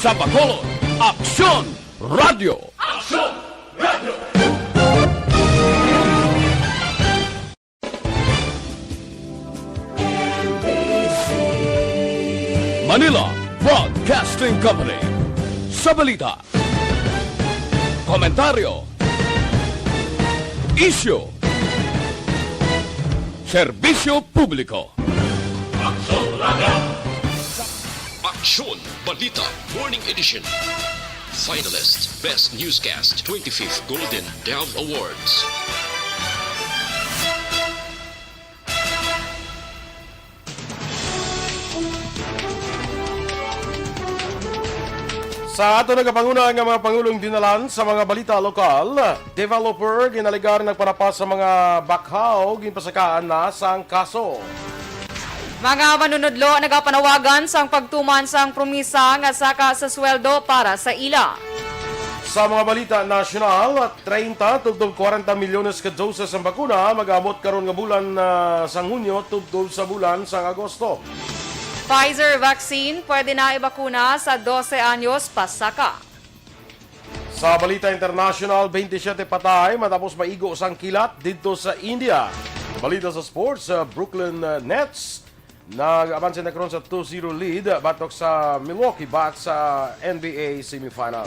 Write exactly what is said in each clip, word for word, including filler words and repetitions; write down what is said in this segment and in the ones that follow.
Sa Bacolod, Aksyon Radio. Aksyon Radio. Manila Broadcasting Company. Sa balita, komentaryo, isyu, serbisyo publiko. Aksyon Balita Morning Edition. Finalist, Best Newscast, twenty-fifth Golden Dove Awards. Sa ato nagapanguna nga mga pangulong dinalan sa mga balita lokal, developer ginaligar nagpanapas sa mga bakhaw, ginpasakaan na sang kaso. Mga manunudlo nagapanawagan sang pagtuman sang promisa nga saka sa sweldo para sa ila. Sa mga balita nasyonal, treinta tubtob kwarenta milyones ka doses ang bakuna mag-abot karon nga bulan, ah, sang Hunyo tubtob sa bulan sang Agosto. Pfizer vaccine pwede na ibakuna sa dose anyos pasaka. Sa balita international, twenty-seven patay matapos maigo sang kilat didto sa India. Balita sa sports, sa Brooklyn, uh, Nets, nag-avanse na karon sa two zero lead batok sa Milwaukee Bucks sa N B A semifinal.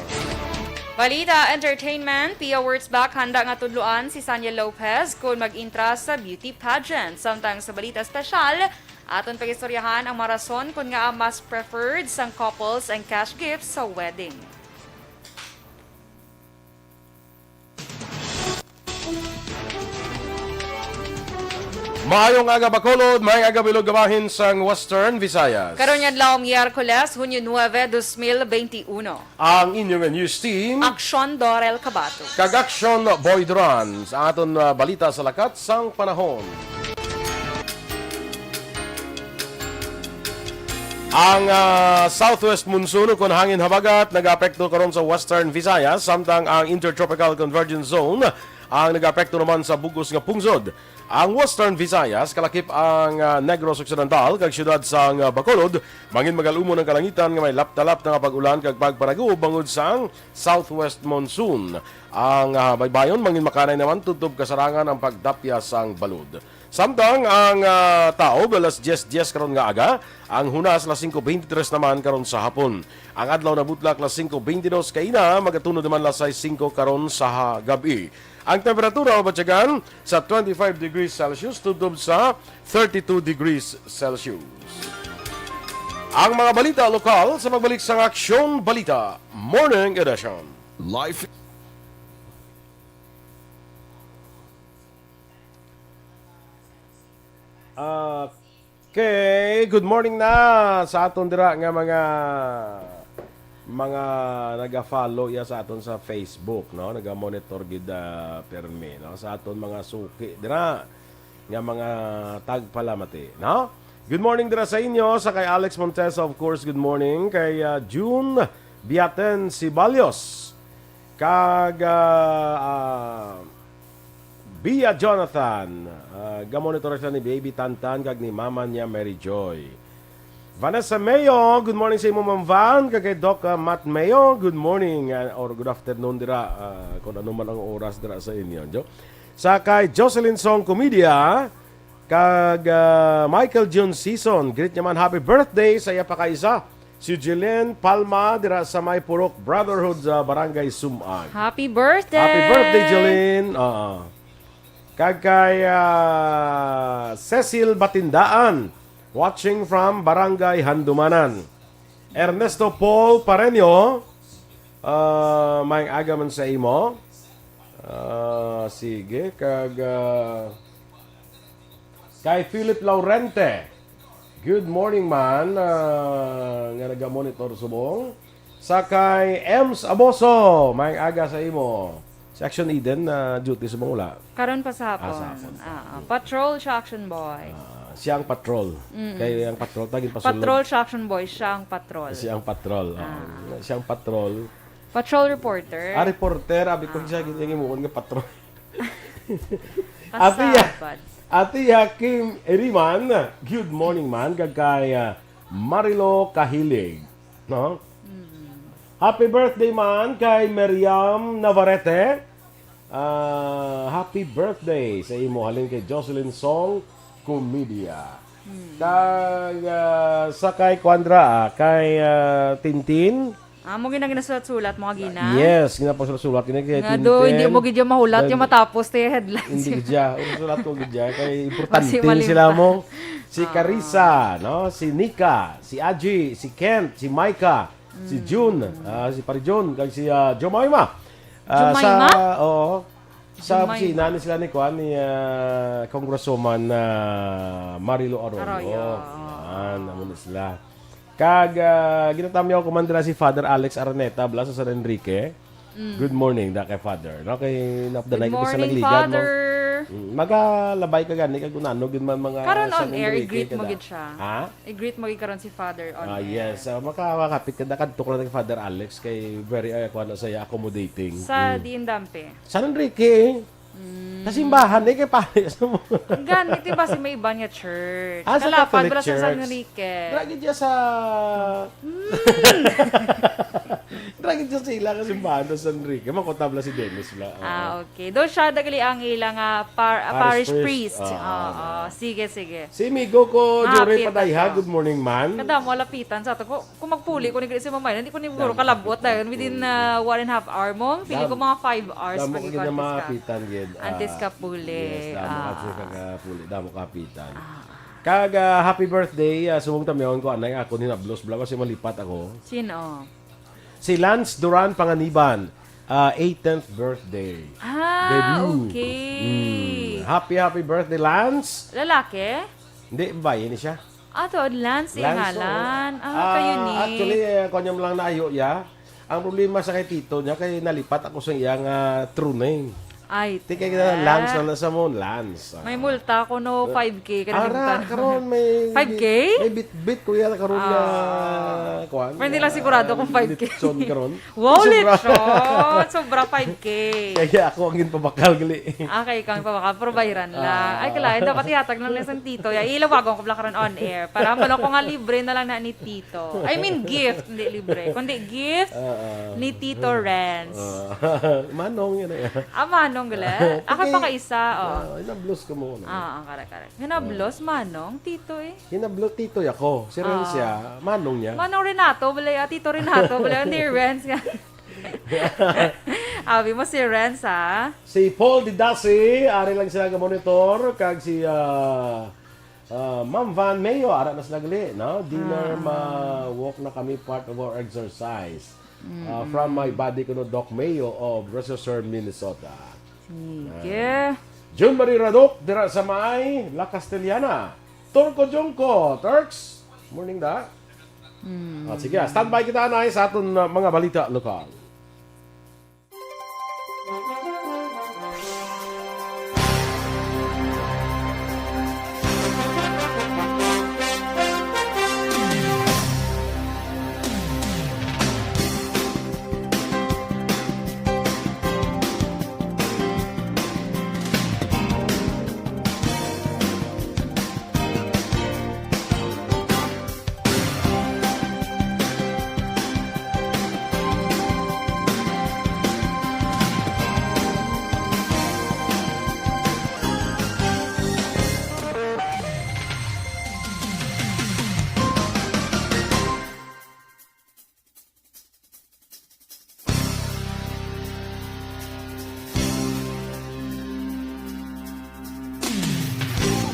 Balita entertainment, Pia Wurtzbach handa nga tudloan si Sanya Lopez kon mag-intra sa beauty pageant. Samtang sa balita espesyal, aton pagistoryahan ang mga rason kon ngaa mas preferred sang couples ang cash gifts sa wedding. Maayong aga, Bacolod. Maayong aga, bilog nga bahin sang Western Visayas. Karon nga adlaw, Miyerkules, Hunyo nuebe, dos mil benti uno. Ang inyo nga news team, Aksyon Dorel Cabato. Kag Aksyon Boy Duran. Sa aton, ah, balita sa lakat sang panahon. Ang, ah, southwest monsoon ukon hangin habagat nagaapekto karon sa Western Visayas, samtang ang Intertropical Convergence Zone ang nagaapekto naman sa bug-os nga pungsod. Ang Western Visayas, kalakip ang, ah, Negros Occidental, kag siyudad sang, ah, Bacolod, mangin magalumon ang kalangitan nga may laptalap na nga pag-ulan kag pagpanaguob bangod sang southwest monsoon. Ang, ah, baybayon, mangin makanay naman tubtob kasarangan ang pagdapya sang balod. Samtang ang, ah, taob, alas dyes dyes karon nga aga, ang hunas, alas singko beintitres naman karon sa hapon. Ang adlaw na butlak, alas singko beintidós kaina, magatunod naman alas sais singko karon sa ha-, gab-i. Ang temperatura mabatyagan sa twenty-five degrees Celsius tubtob sa thirty-two degrees Celsius. Ang mga balita lokal sa pagbalik sang Aksyon Balita Morning Edition. Life. Okay, good morning na sa aton dira nga mga, mga naga-follow ya sa aton sa Facebook, no? Naga-monitor gid, ah, permi, no? Sa aton mga suki dira nga mga tagpalamati, no? Good morning dira sa inyo, sa kay Alex Montesa, of course, good morning. Kay, ah, June Biaten Sibalios, kag, ah, ah, Bia Jonathan, ah, gamonitor sila ni Baby Tantan kag ni mama niya, Mary Joy. Vanessa Mayo, good morning sa imo, Ma'am Van, kag kay Doc, ah, Matt Mayo, good morning, ah, or good afternoon dira, ah, kung ano man ang oras dira sa inyo, jo. Sa kay Jocelyn Song Comedia, kag, ah, Michael June Season, greet niya man, happy birthday sa iya pa kaisa, si Jeline Palma, dira sa may Purok Brotherhood sa Barangay Sumag. Happy birthday! Happy birthday, Jeline! Oo. Kag kay, ah, Cecil Batindaan, watching from Barangay Handumanan. Ernesto Paul Pareño, ah, maayong aga man sa imo. Ah, sige, kag, ah, kay Philip Laurente, good morning man, ah, nga naga-monitor subong. Sa kay Ems Aboso, maayong aga sa imo. Si Action Eden na duty subong, wala? Karon pa sa hapon. Ah, sa hapon. Ah, ah. Patrol siya, Action Boy. Ah, siya ang patrol. Mm. Kay ang patrol, tagin pasulod. Patrol siya, Action Boy. Siya ang patrol. Siya ang patrol, ah. Ah. Siya ang patrol. Patrol reporter. Ah, reporter. Abi ko, ah, siya gid ang imuon nga patrol. Ate ya-, Pasabad. Ate ya Kim Eriman, good morning man. Kag kay, ah, Marilo Kahilig, no? Mm. Happy birthday man kay Miriam Navarrete. Ah, happy birthday sa imo halin kay Jocelyn Song Comedia. Hmm. Kag, ah, sa kay Kuandra, ah, kay, ah, Tintin. Ah, mo ginang ginasulat-sulat mo kagina? Yes, ginapasulat-sulat. Gina kay Nga Tintin. Do, hindi mo gid yung mahulat, Dahil yung matapos, te headline. Hindi gid siya. Ang sulat ko gid siya. Kay importante Masimalimtan. Sila mo. Si Ah. Carissa, no? Si Nika, si Aji, si Kent, si Micah, si Mm. June, ah, si Pare June, kag si, ah, Jemima. Ah, Jemima? Sa, oo. Sa Jemima. Opisina ni sila ni Kwan, ni, ah, Congresswoman, ah, Marilo Arroyo. Arroyo, oo. Yan, amo na sila. Kag, ah, ginatamyaw ko man dira si Father Alex Araneta, bala sa San Enrique. Mm. Good morning, da kay Father. No, kay napdanay Good ko sa morning, nagligad mo. Father. Mm, magalabay ka gani, kag unano gid man mga Karon San on air, Enrique i-greet mo kada. Gid siya. Ha? I-greet mo gid karon si Father on Ah, air. Yes. Ah, maka-, makapit ka, nakadto ko lang kay Father Alex, kay very, ah, kuwan na siya, accommodating. Sa Mm. diin dampe? San Enrique. Mm. Sa simbahan, eh, kay pare sa mga Ang ganit, di ba, si may iba niya church? Ah, sa Kala, Catholic Padre sa San Church. Enrique. Dra gid siya sa Mm. Dra gid siya sa ila ka simbahan sa San Enrique. Makutabla si Dennis la. Oo. Ah, okay. Do siya dagali ang ila nga par-, ah, Parish parish priest. Priest. Ah, Oo. ah. Sige, sige. Si amigo ko, Jory Hapit Padayha, na to. Good morning, man. Kada mo lapitan sa ato ko. Kung magpuli ko ni Grace Mamay, hindi ko ni siguro Damo. Kalabot na yun. Within, Mm. uh, one and a half hour mo, pili ko Damo. Mga five hours Damo pag ka ikaw gid na antes ka. Mapitan gid. Antes Ah, ka puli. Yes, damo ka Ah. sa kapuli. Damo kapitan. Ah. Kag, ah, happy birthday, ah, subong tamyawan ko, anay ako ni Nablos. Bala kasi malipat ako. Sino? Si Lance Duran Panganiban, ah, eighteenth birthday. Ah, Debut. Okay. Mm. Happy, happy birthday, Lance. Lalaki? Hindi, babae ni siya. Ah, tuod Lance, Lance, ngalan. Oo. Ah, kayo ni. Actually, eh, kanya mo lang naayo, ya. Ang problema sa kay Tito niya, kay nalipat ako sa iyang, ah, true name. Ay, Ti kay kita Lance na nasa mo, Lance. Ah. May multa ko, no, five K, Ara, kalimtan. Karon may Five K? May bit-bit ko yan karon nga, Ah. Kuwan, Pero hindi lang ah, sigurado kung five K. Litson karon. Wow, Sobra. Litson! Sobra five K. Kaya ako ang ginpabakal, gali. Ah, kay ikaw ang pabakal, pero bayaran la. Ah. Ay, kalain, dapat ihatag lang lang sa tito. Ya, ilawagon ko lang karon on air. Para mano ko nga libre na lang na ni tito. I mean, gift, hindi libre. Kundi gift Ah, ah. Ni Tito Renz. Ah. Manong yun eh. Ah, Manong gali? Ako Okay. pa kaisa, oh. Ah, inablos ka mo, no? Ah, ah, correct, correct. Hinablos, Ah. Manong, Tito eh. Hinablo tito ako. Si Renz Ah. siya, manong niya. Manong Renato, bala, ah, Tito Renato, bala, ni Renz nga. Abi mo si Renz, ha? Si Paul Didasi, ari lang sila nga monitor, kag si, ah, ah, Ma'am Van Mayo, ara na sila gali, no? Dinner, Ah. ma-walk na kami, part of our exercise. Ah, Mm-mm. From my buddy kuno, Doc Mayo of Rochester, Minnesota. Sige. Ah. June Marie Radok, dira sa may La Castellana. Turco Jungko, Turks, morning da. Mm. Ah, sige, ah, standby kita na sa aton, ah, mga balita lokal.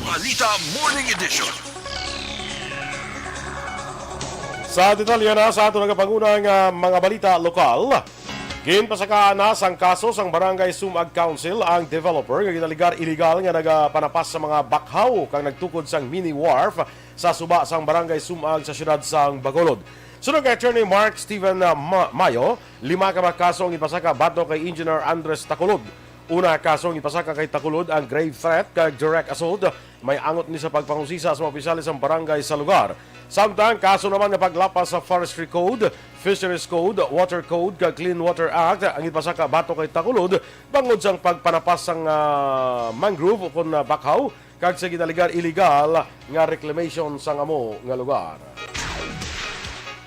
Balita Morning Edition. Sa detalye na sa ato nagapanguna nga mga balita lokal, ginpasakaan na sang kaso sang Barangay Sumag Council ang developer nga ginaligar iligal nga nagapanapas sa mga bakhaw kag nagtukod sang mini wharf sa suba sang Barangay Sumag sa siyudad sang Bacolod. Suno kay Attorney Mark Steven, ah, Ma-, Mayo, lima ka mga kaso ang ipasaka batok kay Engineer Andres Tacolod. Una, kaso ang ipasaka kay Tacolod ang grave threat kag direct assault. May angot ni sa pagpangusisa sa mga opisyales sang barangay sa lugar. Samtang kaso naman nga paglapas sa Forestry Code, Fisheries Code, Water Code kag Clean Water Act ang ipasaka batok kay Tacolod bangod sang pagpanapas sang, ah, mangrove ukon, ah, bakhaw kag sa ginaligar iligal nga reclamation sang amo nga lugar.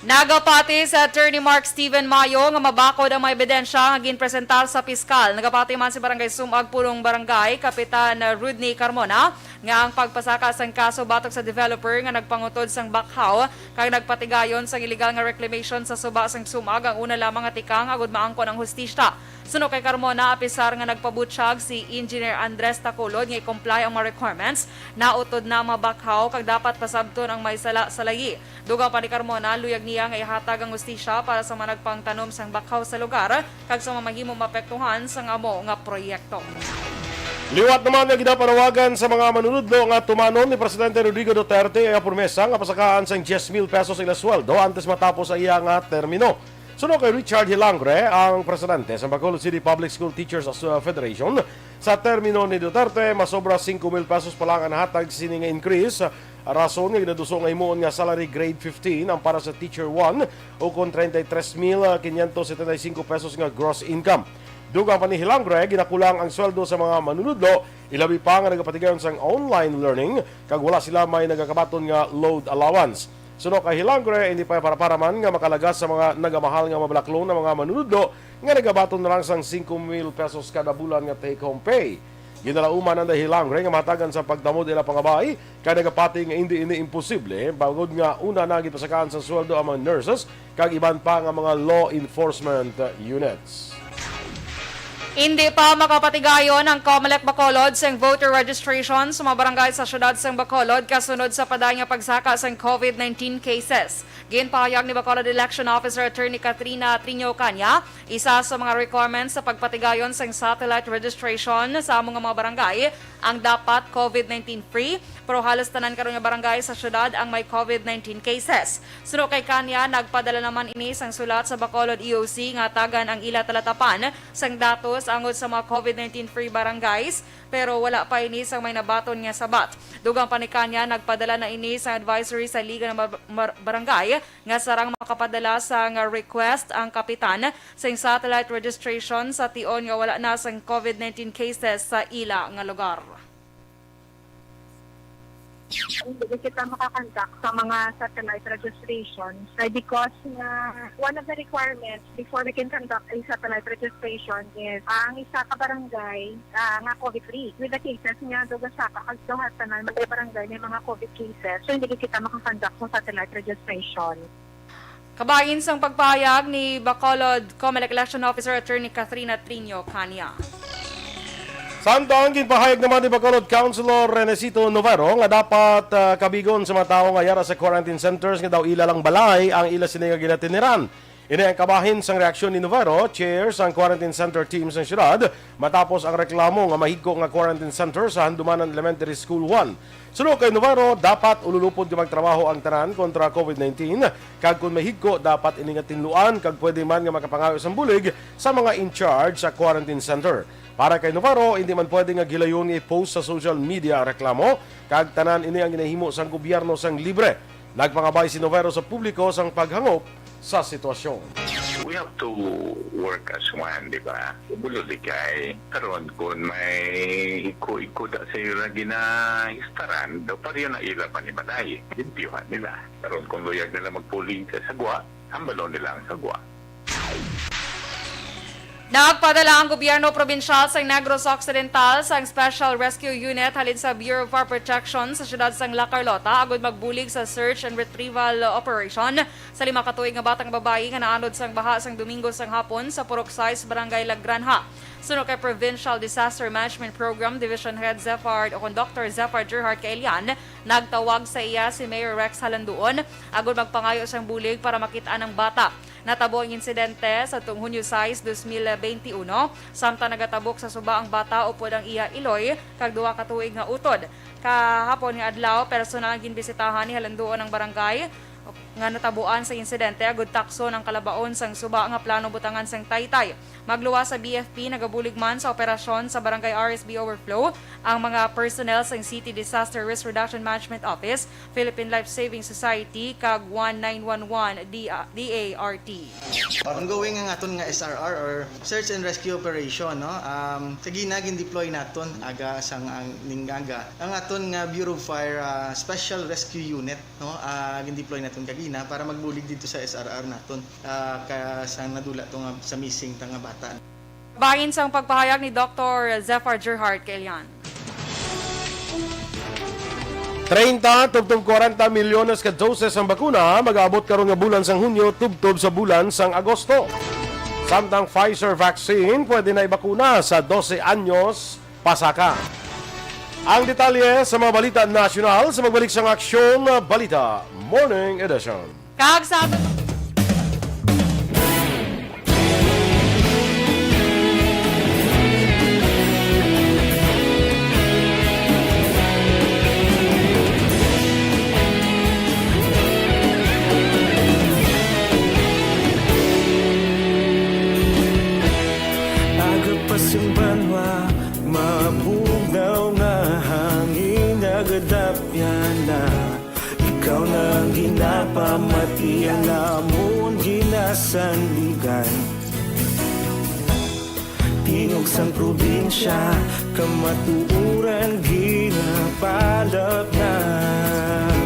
Nagapati si Attorney Mark Steven Mayo nga mabakod ang mga ebidensya nga ginpresentar sa piskal. Nagapati man si Barangay Sumag Punong Barangay Kapitan Rodney Carmona nga ang pagpasaka sang kaso batok sa developer nga nagpangutod sang bakhaw kag nagpatigayon sang illegal nga reclamation sa suba sang Sumag ang una lamang nga tikang agud maangkon ang hustisya. Suno kay Carmona, apisar nga nagpabutyag si Engineer Andres Tacolod nga i-comply ang mga requirements, nautod na ang mga bakhaw kag dapat pasabton ang may sala sa layi. Dugang pa ni Carmona, luyag niya nga ihatag ang hustisya para sa mga nagpangtanom sang bakhaw sa lugar kag sa mga mahimo maapektuhan sang amo nga proyekto. Liwat naman nga ginapanawagan sa mga manunudlo nga tumanon ni Presidente Rodrigo Duterte ang promesa nga pasakaan sang diyes mil pesos ang ila sweldo antes matapos ang iya nga termino. Suno kay Richard Hilangre, ang presidente sa Bacolod City Public School Teachers As-, uh, Federation, sa termino ni Duterte, masobra singko mil pesos pa lang ang hatag sini nga increase. Rason nga ginaduso nga himuon nga salary grade fifteen ang para sa Teacher one, ukon treinta y tres mil quinientos setenta y cinco pesos nga gross income. Dugang pa ni Hilangre, ginakulang ang sweldo sa mga manunudlo, ilabi pa nga nagapatigayon sang online learning, kag wala sila may nagakabaton nga load allowance. Suno kay Hilangre, hindi pa para-para man nga makalagas sa mga nagamahal nga mabalaklon ang mga manunudlo nga nagabaton na lang sang singko mil pesos kada bulan nga take-home pay. Ginalauman ang Hilangre nga mahatagan sa pagtamod ila pangabay, kay nagapati nga hindi ini imposible, bangod nga una na gipasakaan sa sweldo ang mga nurses kag iban pa nga mga law enforcement units. Hindi pa makapatigayon ang Comelec Bacolod sing voter registration sa mga barangay sa siyudad sang Bacolod kasunod sa padayon nga pagsaka sang COVID nineteen cases. Ginpahayag ni Bacolod Election Officer Attorney Katrina Triño Caña, isa sa mga requirements sa pagpatigayon sang satellite registration sa amo nga mga barangay ang dapat COVID nineteen free, pero halos tanan karon nga barangay sa siyudad ang may COVID nineteen cases. Suno kay Caña, nagpadala naman ini sang sulat sa Bacolod E O C nga hatagan ang ila talatapan sang datos angod sa mga COVID nineteen free barangays, pero wala pa ini sang may nabaton nga sabat. Dugang pa ni Caña, nagpadala na ini sang advisory sa Liga ng Bar-, Mar-, Barangay nga sarang makapadala sang request ang kapitan sang satellite registration sa tion nga wala na sang COVID nineteen cases sa ila nga lugar. Hindi kita makakontak sa mga satellite registration ay because nga one of the requirements before we can conduct a satellite registration is ang isa ka barangay, ah, nga COVID free with the cases nga dugang sa ka-, kagdawatan na may barangay may mga COVID cases. So, hindi kita makakonduct sa satellite registration. Kabahin sang pagpahayag ni Bacolod Comelec Election Officer Attorney Katrina Triño Caña. Samtang ginpahayag naman ni Bacolod Councilor Renesito Novero nga dapat, ah, kabigon sa mga tawo nga yara sa quarantine centers nga daw ila lang balay ang ila sini nga ginatiniran. Ini ang kabahin sang reaksyon ni Novero, chair sang quarantine center team sang syudad, matapos ang reklamo nga mahigko nga quarantine center sa Handumanan Elementary School one. Suno kay Novero, dapat ululupod nga magtrabaho ang tanan kontra COVID nineteen, kag kon mahigko, dapat ini nga tinluan, kag pwede man nga makapangayo sang bulig sa mga in charge sa quarantine center. Para kay Novero, hindi man pwede nga gilayon nga i-post sa social media ang reklamo, kag tanan ini ang ginahimo sang gobyerno sang libre. Nagpangabay si Novero sa publiko sang paghangop sa sitwasyon. We have to work as one, di ba? Bulo di kay karon, kung may iko-iko da sa ila ginahistaran, daw pareho na ila panimalay. Limpyuhan nila. Karon, kung luyag nila magpuling sa sagwa, hambalon nila ang sagwa. Nagpadala ang gobyerno probinsyal sa Negros Occidental sang Special Rescue Unit halin sa Bureau of Fire Protection sa siyudad sang La Carlota agud magbulig sa search and retrieval operation sa lima ka tuig nga batang babayi nga naanod sang baha sang Domingo sang hapon sa Purok sais, Barangay La Granja. Suno kay Provincial Disaster Management Program Division Head Zephyr o kon Doktor Zephyr Gerhard Kaelian, nagtawag sa iya si Mayor Rex Halanduon agud magpangayo sang bulig para makit-an ang bata. Natabo ang insidente sa tuong Hunyo sais, dos mil benti uno, samtang nagatabok sa suba ang bata upod ang iya iloy kag duha ka tuig nga utod. Kahapon nga adlaw, personal nga ginbisitahan ni Halanduon ang barangay nga natabuan sa insidente agud takson ang kalabaon sang suba nga plano butangan sang taytay. Magluwas sa B F P, nagabulig man sa operasyon sa Barangay R S B Overflow ang mga personnel sang City Disaster Risk Reduction Management Office, Philippine Life Saving Society, kag one nine one one D-, D A R T. Ongoing ang aton nga S R R or search and rescue operation, no? Um, kagina gin-deploy naton aga sang ang ning aga ang aton nga Bureau of Fire, ah, Special Rescue Unit, no? Ah, gin-deploy naton Kagina para magbulig dito sa S R R naton, ah, ka, sa nadula to nga sa missing ta nga bata. Bahin sang pagpahayag ni Doktor Zephyr Gerhart kay Elian. Treinta tubtob kwarenta milyones ka doses ang bakuna mag-aabot karon nga bulan sang Hunyo tubtob sa bulan sang Agosto. Samtang Pfizer vaccine pwede na ibakuna sa dose anyos pasaka. Ang detalye sa mga balita nasyonal sa pagbalik sang Aksyon Balita Morning Edition. Kag sa Aga pa sing banwa, mabugnaw nga hangin, nagadapyan na. Ikaw na ang ginapamati, ang amon ginasandigan. Tingog sang probinsya, kamatuoran ginapalapnag.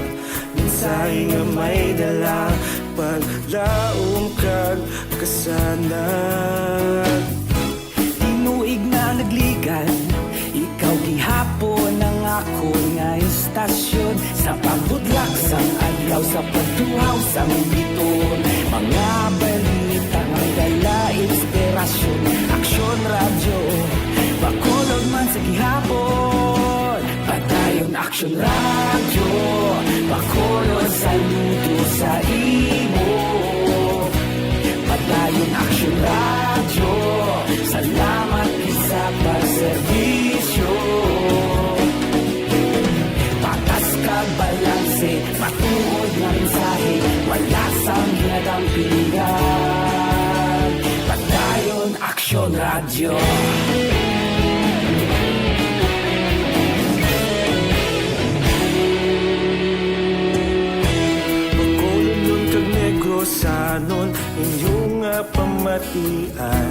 Mensahe nga may dala, paglaom kag kasanag. Tinuig na nagligad, ikaw gihapon ang akon nga istasyon. Sa pagbudlak sang adlaw, sa pagtuhaw sang bituon, mga balita nga may dala inspirasyon. Aksyon Radyo, Bacolod man sa gihapon. Padayon Aksyon Radyo, Bacolod, saludo sa imo. Padayon Aksyon Radyo, salamat gid sa pagserbisyo. Patas kag balanse, matuod nga mensahe, wala sang ginadampingan. Padayon Aksyon Radyo. Bacolodnon kag Negrosanon, inyo nga pamatian.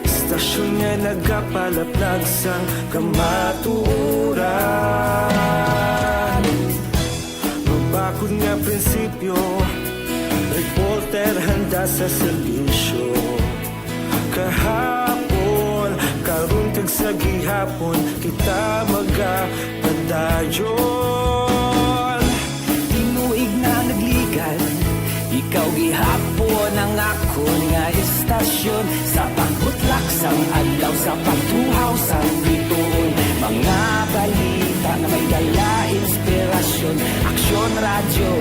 Istasyon nga nagapalaplag sang kamatuoran. Mabakod nga prinsipyo, reporter handa sa serbisyo. Kahapon, karon kag sa gihapon, kita magapadayon. Tinuig na nagligad, ikaw gihapon ang akon nga istasyon. Sa pagbutlak sang adlaw, sa pagtuhaw sang bituon, mga balita nga may dala inspirasyon. Aksyon Radyo,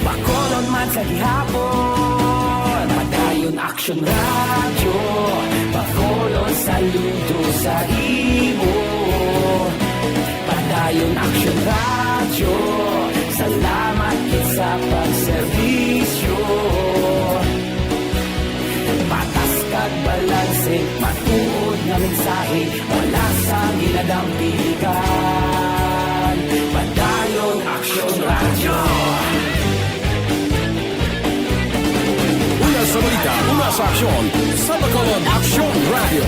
Bacolod man sa gihapon. Padayon Aksyon Radyo, Bacolod, saludo sa imo. Padayon Aksyon Radyo, salamat gid sa pagserbisyo. Patas kag balanse, matuod nga mensahe, wala sang ginadampigan. Padayon Aksyon Radyo. Una sa balita, una sa aksyon, sa Bacolod Aksyon Radyo.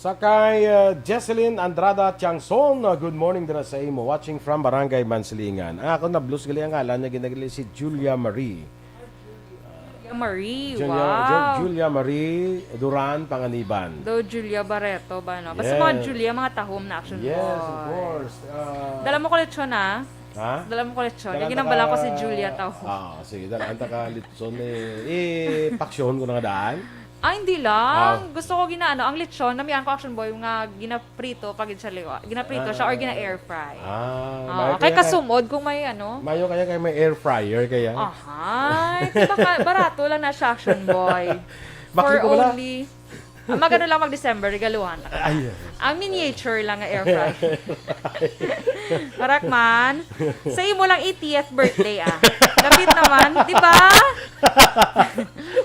Sa kay, uh, Jesselyn Andrada Tiangson, uh, good morning dira sa imo. Watching from Barangay Manslingan. Ang ako na-blues gali ang ngalan niya, ginagali si Julia Marie. Julia Marie, Julia, wow. Ju-, Julia Marie Duran Panganiban. Do Julia Barreto ba, no? Basta mga, yes, Julia, mga tahom na action. Yes, of course. Ah. Dala mo ko lechon, ah. Ha? Dala mo ko lechon. Dala. Ginambala ko si Julia tahom. Ah, sige, dala. Anta ka lechon, eh. Eh, paksyon ko na nga daan. Ah, hindi lang. Ah. Gusto ko gina-, ano, ang lechon, namian ko, Action Boy, nga ginaprito pa gid siya liwa. Ginaprito siya or gina-air fry. Ah, ah, mayo kay kaya kay kasumod kung may, ano. Mayo kaya kay may air fryer kaya. Ahay, di ba ka-, barato lang na siya, Action Boy. Bakit ko wala? For only, ah, magano lang mag-December, regaluhan lang. Ay, yes. Ang miniature lang nga air fryer. Correct man. Sa imo lang eightieth birthday, ah. Lapit naman, di ba?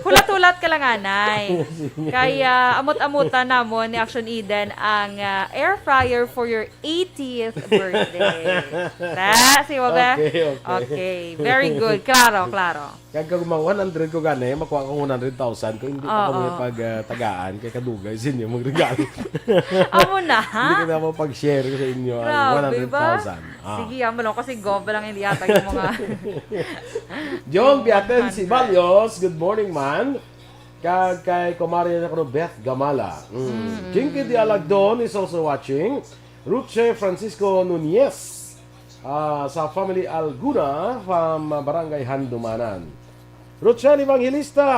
Hulat-hulat ka lang, anay. Kaya amot-amutan namon ni Action Eden ang, ah, air fryer for your eightieth birthday. Ta, si Wabe? Okay, okay. Okay, very good. Klaro, klaro. Kag kung mga one hundred ko gani, makuha ko one hundred thousand ko, hindi pa Oo. kamo pag, ah, tagaan, kay kadugay sa inyo magregalo. Amo na, ha? Hindi ko na mo pag-share sa inyo ang Grabe ba? one hundred thousand. Ah. Sige, amo lang, kasi gob lang hindi yata yung mga John Biaten one hundred. Sibalyos, good morning, man. Kag kay Kumari na ko, Beth Gamala. Mm. Mm. Jinky Dialagdon is also watching. Ruche Francisco Nunez, ah, sa family Alguna, from Barangay Handumanan. Rochelle Evangelista,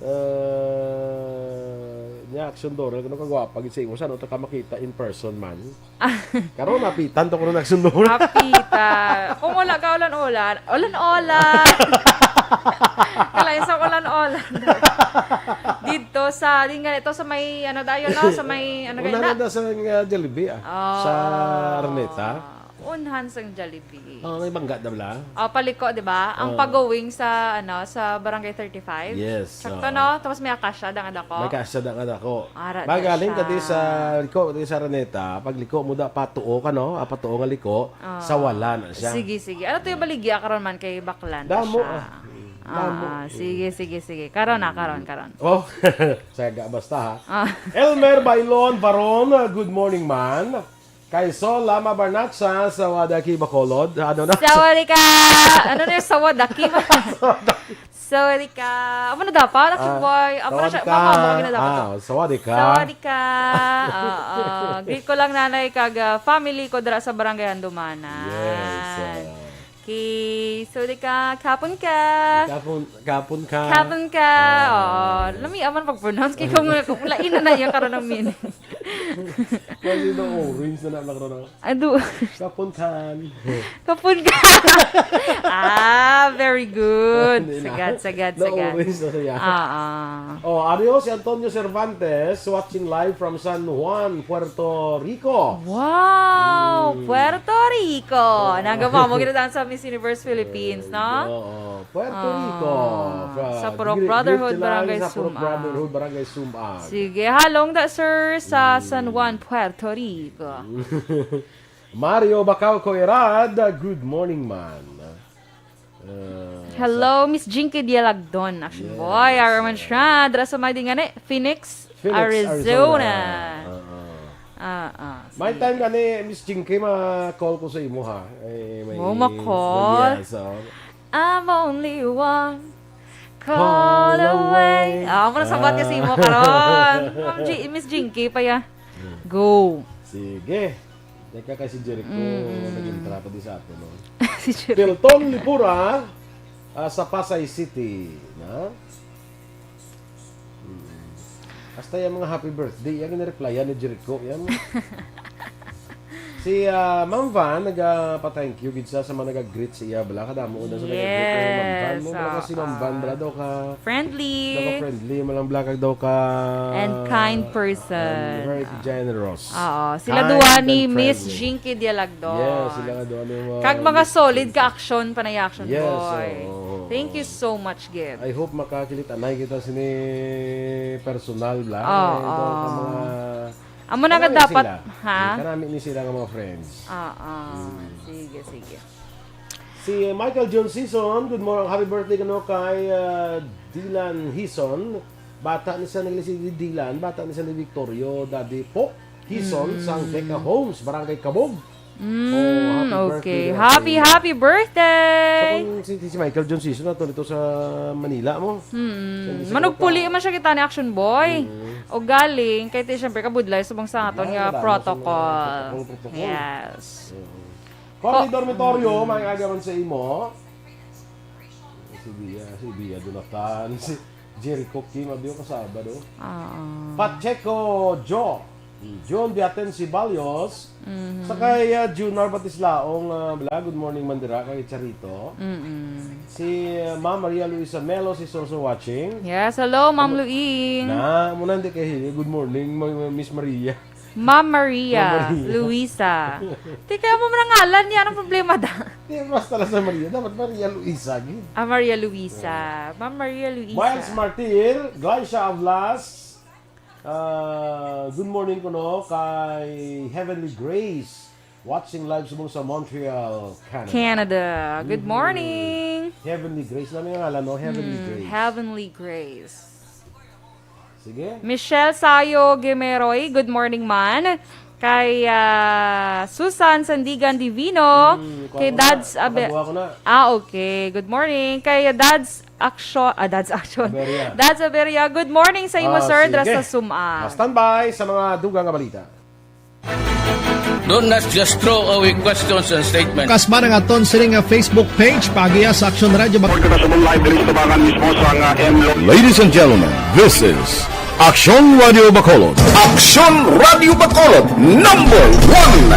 ah, nya, Action Doral, kano kagwapa gid sa imo, sa ano ta ka makita in person man? Karon, napitan to ko na Action Doral. Hapita. Kung wala ka ulan-ulan, ulan-ulan. Kalain sa ulan-ulan. Dito sa, di nga ito, sa may, ano tayo, no? Sa may, ano Una kayo na na? da sa, uh, Jollibee, ah. Oh. Sa Araneta. Unhan sang Jollibee. Oh, may bangga daw la. Oh, paliko, di ba? Ang Oh. pagawing sa, ano, sa Barangay thirty-five. Yes, Sakto, oo. no? Tapos may akasya, dang adako. May akasya, dang adako. Ara, Magaling ka di sa liko, di sa Araneta. Pag liko mo da, patuo ka, no? Ah, patuo nga liko, Ah. sa wala na siya. Sige, sige. Ano to yung baligya karon man kay Baklan pa Damo, siya? ah. Mm. Ah, Damo. ah, sige, sige, sige. Karon na, karon, karon. Oh, saga basta, ha? Ah. Elmer Bailon Baron, uh, good morning, man. Kay Sol Lama Barnacha, Sawadaki Bacolod. Ano na? Sawadika! Ano na yung Sawadaki? Sawadaki. Sawadika. Amo na dapat, Action Ah, Boy. Amo na siya. Sawadika. Mama, mama, na dapat. Ah, Sawadika. Sawadika. Ah, ah. Greet ko lang nanay kag, ah, family ko dira sa Barangay Handumanan. Yes, ah. Okay, so di ka, kapon ka. Kapon, kapon ka. Kapon ka. Ah. Oo. Lami aman pag-pronounce kay kung, kung lain na na yung karon ang meaning. Kasi the orange na naman karon. Ado. Kapon kan. Kapon ka. Ah, very good. Hindi na. Sagad, sagad, sagad. Na-orange na siya. Ah, ah. Oh, Ario, si Antonio Cervantes, watching live from San Juan, Puerto Rico. Wow! Mm. Puerto Rico! Oh. Nagawa mo, ginataan sa Miss Universe Philippines, no? Oo. Puerto Ah. Rico. Sa Purok Greet, Brotherhood, greet sila Barangay sa Purok Sum-a. Brotherhood, Barangay Sum-a. Sige, halong da, sir, sa Mm. San Juan, Puerto Rico. Mario Bacalco Erad, good morning, man. Uh, Hello, Miss Jinky Dialagdon. Action Yes, Boy, Arman uh, Shad. Dra sa may di nga ni, Phoenix, Phoenix, Arizona. Arizona. Uh-uh. Ah, ah, May sige. time gani, Miss Jinky, ma-call ko sa imo, ha? Eh, may Oh, ma-call? Yes, oh. I'm only one call Call away. away. Ah, amo na sabat ka sa imo Ah. karon. Ma'am G-, Miss Jinky pa ya. Hmm. Go. Sige. Teka kay si Jericho, Mm. nag-intra pa di sa ato, no? Si Jericho. Pilton Lipura, ah, sa Pasay City, na? Mm. Hasta yung mga happy birthday, yung gina-replyan ni Jericho, yan. Si, ah, Ma'am Van, naga-pa-thank you gid sa, sa mga naga-greet sa iya, bala, kadamo na sa naga-greet kay Ma'am Van. Yes, Mo, bala, si Ma'am Van, oo. bala, daw ka Friendly. Daw ka friendly, malang bala, kag daw ka And kind person. and very generous. Oo, sila Kind duha ni and Miss friendly. Jinky Dialagdon. Yes, sila nga duha ni mga Kag mga Miss solid Jinky. ka action, panay action Yes, boy. oo, oo, Thank you oo. so much, Gib. I hope makakilit anay kita sini personal lang. Oo, Eh, daw ka oo. mga Amo na nga Kanami dapat, sila. ha? Kanami ni sila nga mga friends. Oo. Mm. Sige, sige. Si Michael John Season, good morning. Happy birthday kano kay, ah, Dylan Hison. Bata ni sa nagli si Dylan, bata ni sa ni Victorio, Daddy Pope Hison, Mm. sang Vega Homes, Barangay Cabog. Mm, Oh, happy okay. birthday, Happy, Daddy. happy birthday! So, kung si, si Michael John Season na to dito sa Manila mo. Mm. Sa Manugpuli Manila. man siya kita ni Action Boy. Mm. O galing, kay ti, syempre, kabudlay subong sa aton Galing nga na, protocol. subong nga protocol. Yes. Mm. Coffee Ko- Dormitorio, Mm. may agawan sa imo. Si Bia, si Bia Dunatan, si Jericho Kim, abyo ka Sabado. Oo. Pacheco Joe, John Biaten Sibalyos, Mhm. sa kay, ah, Junar Batislaong, ah, bala, good morning, Mandira, kay Charito. Mm-mm. Si, ah, Ma'am Maria Luisa Melo, si Sorso watching. Yes, hello, Ma'am Amo-, Luing. Na, muna hindi kay, good morning, Ma-, Ma-, Miss Maria. Ma'am Maria, Ma'am Maria. Luisa. Di kaya mo man ang ngalan niya. Anong problema da? Di, basta lang sa Maria. Dapat Maria Luisa, gid. Ah, Maria Luisa. Ma'am Maria Luisa. Miles Martir, Glycia Avlas. Ah, good morning ko, no, kay Heavenly Grace. Watching live subong sa Montreal, Canada. Canada. Good morning. Heavenly Grace lang yung ngalan, no? Heavenly Hmm, Grace. Heavenly Grace. Sige. Michelle Sayo Gemeroy, good morning man. Kay ah, Susan Sandigan Divino, Hmm, kay kuha ko Dads na. Abe- Nakakuha ko na. Ah, okay. Good morning. Kay Dads Action, ah, Dads Action. Aberia. Dads Aberia, good morning sa imo, Ah, sir, dra sige. sa Suma. Ah, standby sa mga dugang nga balita. Do not just throw away questions and statements. Kasman ang aton sini nga Facebook page, paagiha sa Aksyon Radio Bacolod. Kita sa live diri sa Tabangan mismo sa nga M Lo. Ladies and gentlemen, this is Aksyon Radio Bacolod. Aksyon Radio Bacolod, number one.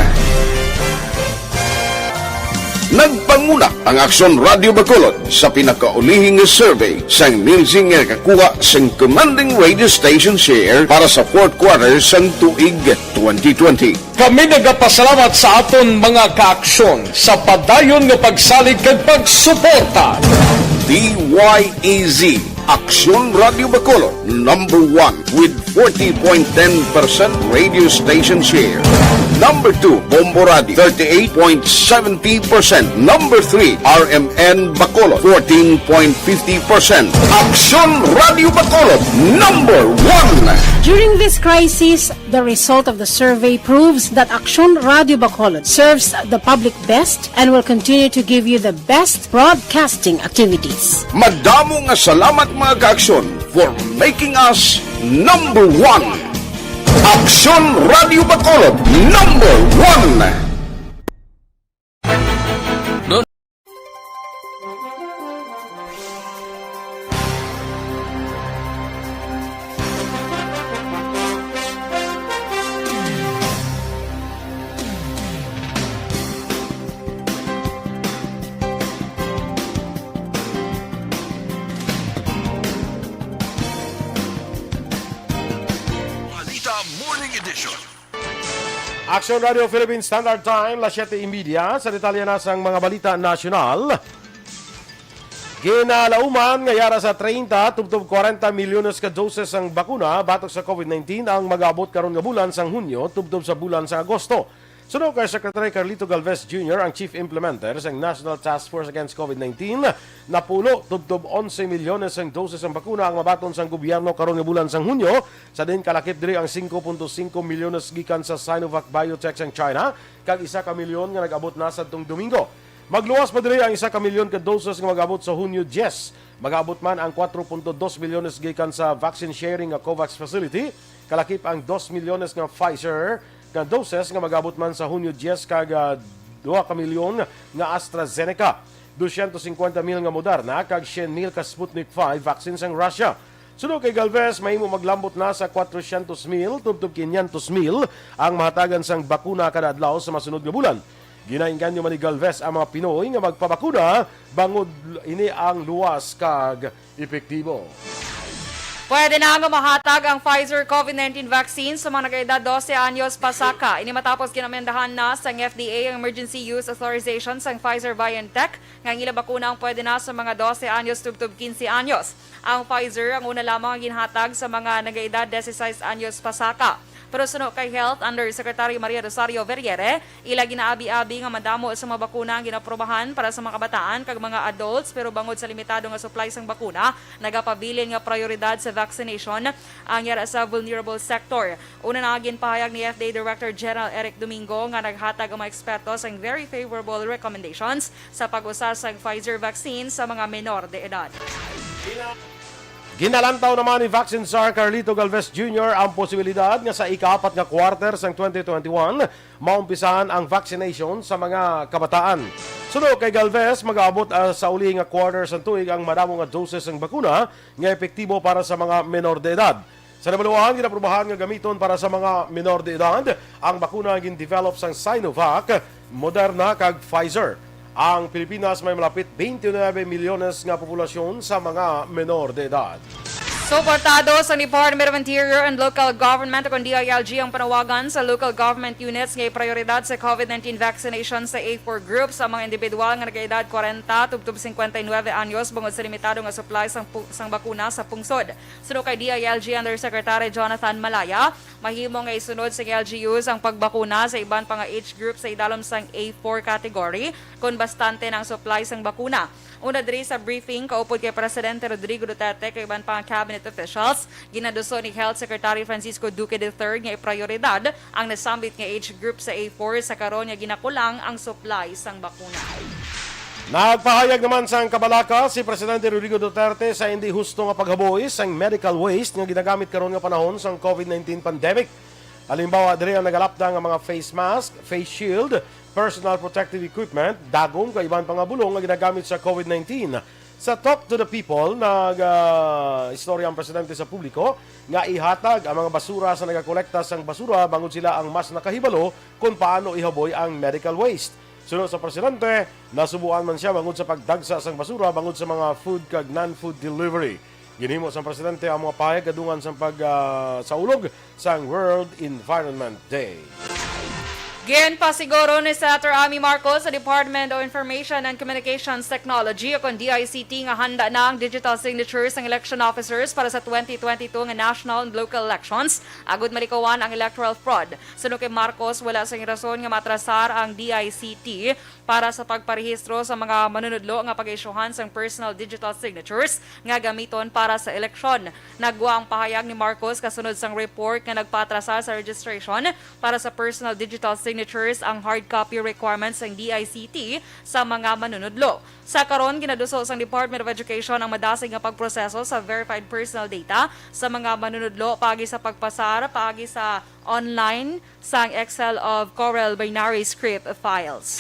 Nagpanguna ang Aksyon Radio Bacolod sa pinakaulihing nga survey sang Nielsen nga nakakuha sang commanding radio station share para sa fourth quarter sang tuig twenty twenty. Kami nagapasalamat sa aton mga kaaksyon sa padayon nga pagsalig kag pagsuporta. D Y E Z, Aksyon Radio Bacolod, number one with forty point ten percent radio station share. Number two, Bombo Radio, thirty-eight point seventy percent. Number three, R M N Bacolod, fourteen point fifty percent. Aksyon Radio Bacolod, number one. During this crisis, the result of the survey proves that Aksyon Radio Bacolod serves the public best and will continue to give you the best broadcasting activities. Madamo nga salamat, mga kaaksyon, for making us number one. Aksyon Radio Bacolod, number one. Balita Morning Edition. Aksyon Radio Philippine Standard Time, las siete y media. Sa detalye na sang mga balita nasyonal. Ginalauman nga yara sa treinta tubtob kwarenta milyones ka doses sang bakuna batok sa COVID nineteen ang mag-abot karon nga bulan sang Hunyo tubtob sa bulan sang Agosto. Suno kay Secretary Carlito Galvez Junior, ang chief implementer sang National Task Force Against COVID nineteen, napulo tubtob onse milyones ang doses sang bakuna ang mabaton sang gobyerno karon nga bulan sang Hunyo, sa diin kalakip diri ang singko punto singko milyones gikan sa Sinovac Biotech sang China, kag isa ka milyon nga nag-abot na sadtong Domingo. Magluwas pa diri ang isa ka milyon ka doses nga mag-abot sa Hunyo diyes. Mag-abot man ang kwatro punto dos milyones gikan sa vaccine sharing nga COVAX facility, kalakip ang dos milyones nga Pfizer nga doses nga mag-abot man sa Hunyo diyes kag, ah, duha ka milyon nga AstraZeneca, dosyentos singkwenta mil nga Moderna kag syen mil ka Sputnik five vaccine sang Russia. Suno kay Galvez, mahimo maglambot na sa kwatrosyentos mil tubtob kinyentos mil ang mahatagan sang bakuna kada adlaw sa masunod nga bulan. Ginainganyo man ni Galvez ang mga Pinoy nga magpabakuna bangod ini ang luwas kag epektibo. Pwede na nga mahatag ang Pfizer COVID nineteen vaccine sa mga nag-edad dose anyos pasaka. Ini matapos ginamendahan na sang F D A ang emergency use authorization sang Pfizer-BioNTech nga ang ila bakuna ang pwede na sa mga dose anyos tubtob quince anyos. Ang Pfizer ang una lamang nga ginhatag sa mga nag-edad diyesisais anyos pasaka. Pero suno kay Health Undersecretary Maria Rosario Vergeire, ila ginaabi-abi nga madamo sa mga bakuna ang ginaprobahan para sa mga kabataan kag mga adults, pero bangod sa limitado nga supply sang bakuna, nagapabilin nga prioridad sa vaccination ang yara sa vulnerable sector. Una na ginpahayag ni F D A Director General Eric Domingo nga naghatag ang mga eksperto sang very favorable recommendations sa pag-usa sang Pfizer vaccine sa mga menor de edad. Ginalantaw naman ni Vaccine Czar Carlito Galvez Junior ang posibilidad nga sa ikaapat nga quarter sang twenty twenty-one, maumpisahan ang vaccination sa mga kabataan. Suno kay Galvez, mag-aabot, ah, sa uli nga quarter sang tuig ang madamo nga doses sang bakuna nga epektibo para sa mga menor de edad. Sa nabaluan, ginaprobahan nga gamiton para sa mga menor de edad ang bakuna nga gin-develop sang Sinovac, Moderna kag Pfizer. Ang Pilipinas may malapit twenty-nine milyones nga populasyon sa mga menor de edad. Suportado sa Department of Interior and Local Government o kon D I L G ang panawagan sa local government units nga iprioridad sa COVID nineteen vaccination sa A four group sa mga individual nga nagaedad kwarenta tubtob cincuenta y nueve anyos bangod sa limitado nga supply sang, pu- sang bakuna sa pungsod. Suno kay D I L G Undersecretary Jonathan Malaya, mahimo nga isunod sang L G Us ang pagbakuna sa iban pa nga age group sa idalom sang A four category kon bastante na ang supply sang bakuna. Una diri sa briefing, kaupod kay Presidente Rodrigo Duterte kag iban pa nga cabinet officials, ginaduso ni Health Secretary Francisco Duque the third nga iprioridad ang nasambit nga age group sa A four sa karon nga ginakulang ang supply sang bakuna. Nagpahayag naman sang kabalaka si Presidente Rodrigo Duterte sa hindi husto nga paghaboy sang medical waste nga ginagamit karon nga panahon sang COVID nineteen pandemic. Halimbawa diri ang nagalapda nga mga face mask, face shield, personal protective equipment, dagom kag iban pa nga bulong nga ginagamit sa COVID nineteen. Sa Talk to the People, nag ah, istorya ang presidente sa publiko nga ihatag ang mga basura sa nagakolekta sang basura bangod sila ang mas nakahibalo kon paano ihaboy ang medical waste. Suno sa presidente, nasubuan man sia bangod sa pagdagsa sang basura bangod sa mga food kag non-food delivery. Ginhimo sang presidente ang mga pahayag kadungan sang pag ah, saulog sang World Environment Day. Ginpasiguro ni Senator Amy Marcos sa Department of Information and Communications Technology o kon D I C T nga handa na ang digital signatures sang election officers para sa twenty twenty-two nga national and local elections agud malikawan ang electoral fraud. Suno kay Marcos, wala sing rason nga matrasar ang D I C T para sa pagparehistro sa mga manunudlo nga pag-isyuhan sang personal digital signatures nga gamiton para sa eleksyon. Nagwa ang pahayag ni Marcos kasunod sang report nga nagpaatrasar sa registration para sa personal digital signatures ang hard copy requirements sang D I C T sa mga manunudlo. Sa karon, ginaduso sang Department of Education ang madasig nga pagproseso sa verified personal data sa mga manunudlo paagi sa pagpasar paagi sa online sang Excel of Corel binary script files.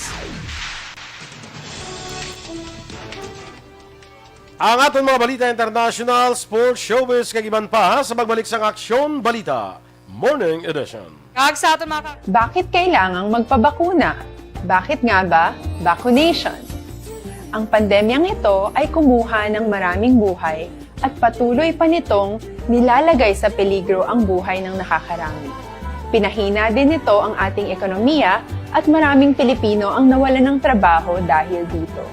Ang aton mga balita international, sports, showbiz, kag iban pa sa pagbalik sang Aksyon Balita Morning Edition. Kag sa aton mga ka- Bakit kailangang magpabakuna? Bakit nga ba vaccination? Ang pandemyang ito ay kumuha ng maraming buhay at patuloy pa nitong nilalagay sa peligro ang buhay ng nakakarami. Pinahina din nito ang ating ekonomiya at maraming Pilipino ang nawalan ng trabaho dahil dito.